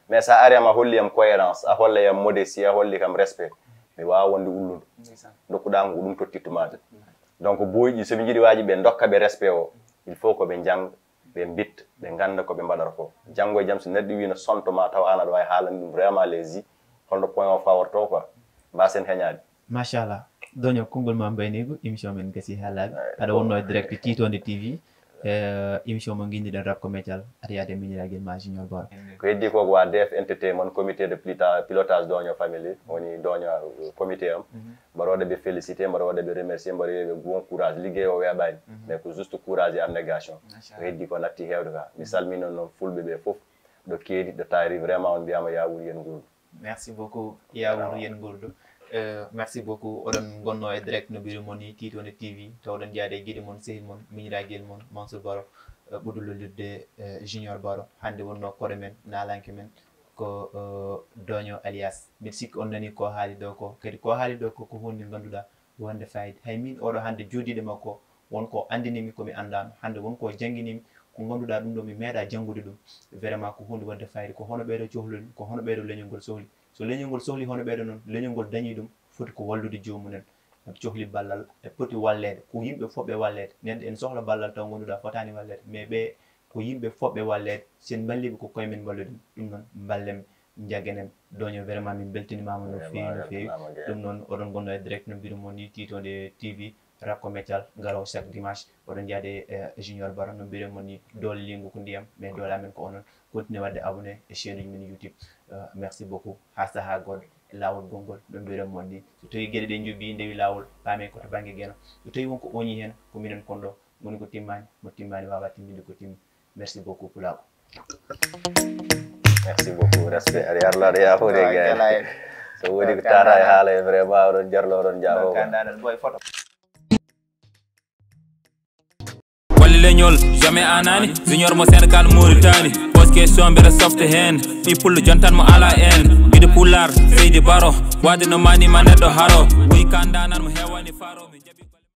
Mais sa ari am a holli am cohérence, a holla yam modestie, a holli kam respect. Mi wawa wonde ulludo. Dokkuɗa ko ɗum tottittumaade. Donc boyɗi soɓe jiiɗi waji ɓe dokka ɓe respect o, il faut ko ɓe jang, ɓe mbit, ɓe ganda ko ɓe mbaɗata ko. Janngo e jam so neɗɗo wino sonto ma taw an aɗa wawi haalande ɗum vraiment les yi holno point o faworto quoi. Mbasen heñade. Machallah. Doño, konngol ma mbayniigu, émission men gasi haa laaɓi. Aɗa wonno e direct Tiitonde T V. Eh, émission mo ngindiɗen rap commercial, aɗa yaade miñiragel ma Junior Baro. Ko heddi ko ko wa D F Entertainment, comité de plita- pilotage Doño Family, woni Doño comité am. Mbaɗa waɗa ɓe félicité, mbaɗa waɗa ɓe remercié, mbaɗa wiya ɓe bon courage, liggey o weeɓani. Mais ko juste courage et abnégation. Ko heddi ko natti heewde ka. Mi salmino noon fulɓe ɓe fof, ɗo keedi, ɗo taari, vraiment on mbiyama ya wuur yen nguurdu. Merci beaucoup, Yawour Yen Gourdo. Euh, merci beaucoup. Oɗon gonno e direct no biro mon ni Tiitonde T V. To oɗon jaade e giɗi mon, sehil mon, miñiragel mon, Mansour Baro, euh, ɓuɗu lollirde euh, Junior Baro. Hannde wonno koɗo men, naalanke men ko euh, Doño alias. Mbiɗa sikki on nani ko haali ɗo ko. Kadi ko haali ɗo ko ko hunde ngannduɗaa wonde fayida. Hay min oɗo hannde joodiiɗo makko won ko anndinimi ko mi anndaano. Hannde won ko jannginimi ko ngannduɗaa ɗum ɗo mi meeɗa janngude ɗum. Vraiment ko huunde waɗde fayida. Ko hono ɓeeɗo cohli ɗum, ko hono ɓeeɗo leñol ngol sohli. So leñol ngol sohli hono ɓeeɗo noon, leñol ngol dañii ɗum foti ko wallude joomum en. Ɓe cohli ballal, ɓe poti walleede. Ko yimɓe fof ɓe walleede. Neɗɗo ene sohla ballal taw ngannduɗaa fotaani walleede. Mais ɓe ko yimɓe fof ɓe walleede. Si en mballiiɓe ko koye men mballuɗen. Ɗum noon mballen njagganen doño vraiment min beltinimaama no feewi no feewi. Ɗum noon oɗon ngonno e direct no mbiɗo mon ni tiitode T V rap commercial garowo chaque dimanche. Oɗon njaade e junior baro no mbiɗo mon ni doole lingu ko ndiyam mais doole amen ko onon. Continue waɗde abonné e chaîne uji min YouTube. Merci beaucoup. Haa sahaa goɗɗo e laawol gonngol no mbiɗo mon ni so tawi geɗe ɗe njuɓi ndewi laawol paame ko to bannge geno so tawi wonko oñi heen ko minen kon ɗo moni ko timmani mo timmani wawa timminde ko timmi. Merci beaucoup pulaagu. Merci beaucoup. Respect. Aɗa yarla aɗa yaafode gay. So woni ko tata e haala e vraiment oɗon jarlo oɗon jaafo. Boy photo. Walli leñol jamais anani junior mo Sénégal Mauritanie. Pose question mbeɗa softe hen. Mi pullo jontan mo ala en. Giɗo pullar seydi baro. Wade no mani ma neɗɗo haro. Wi kandanan mo hewani faro.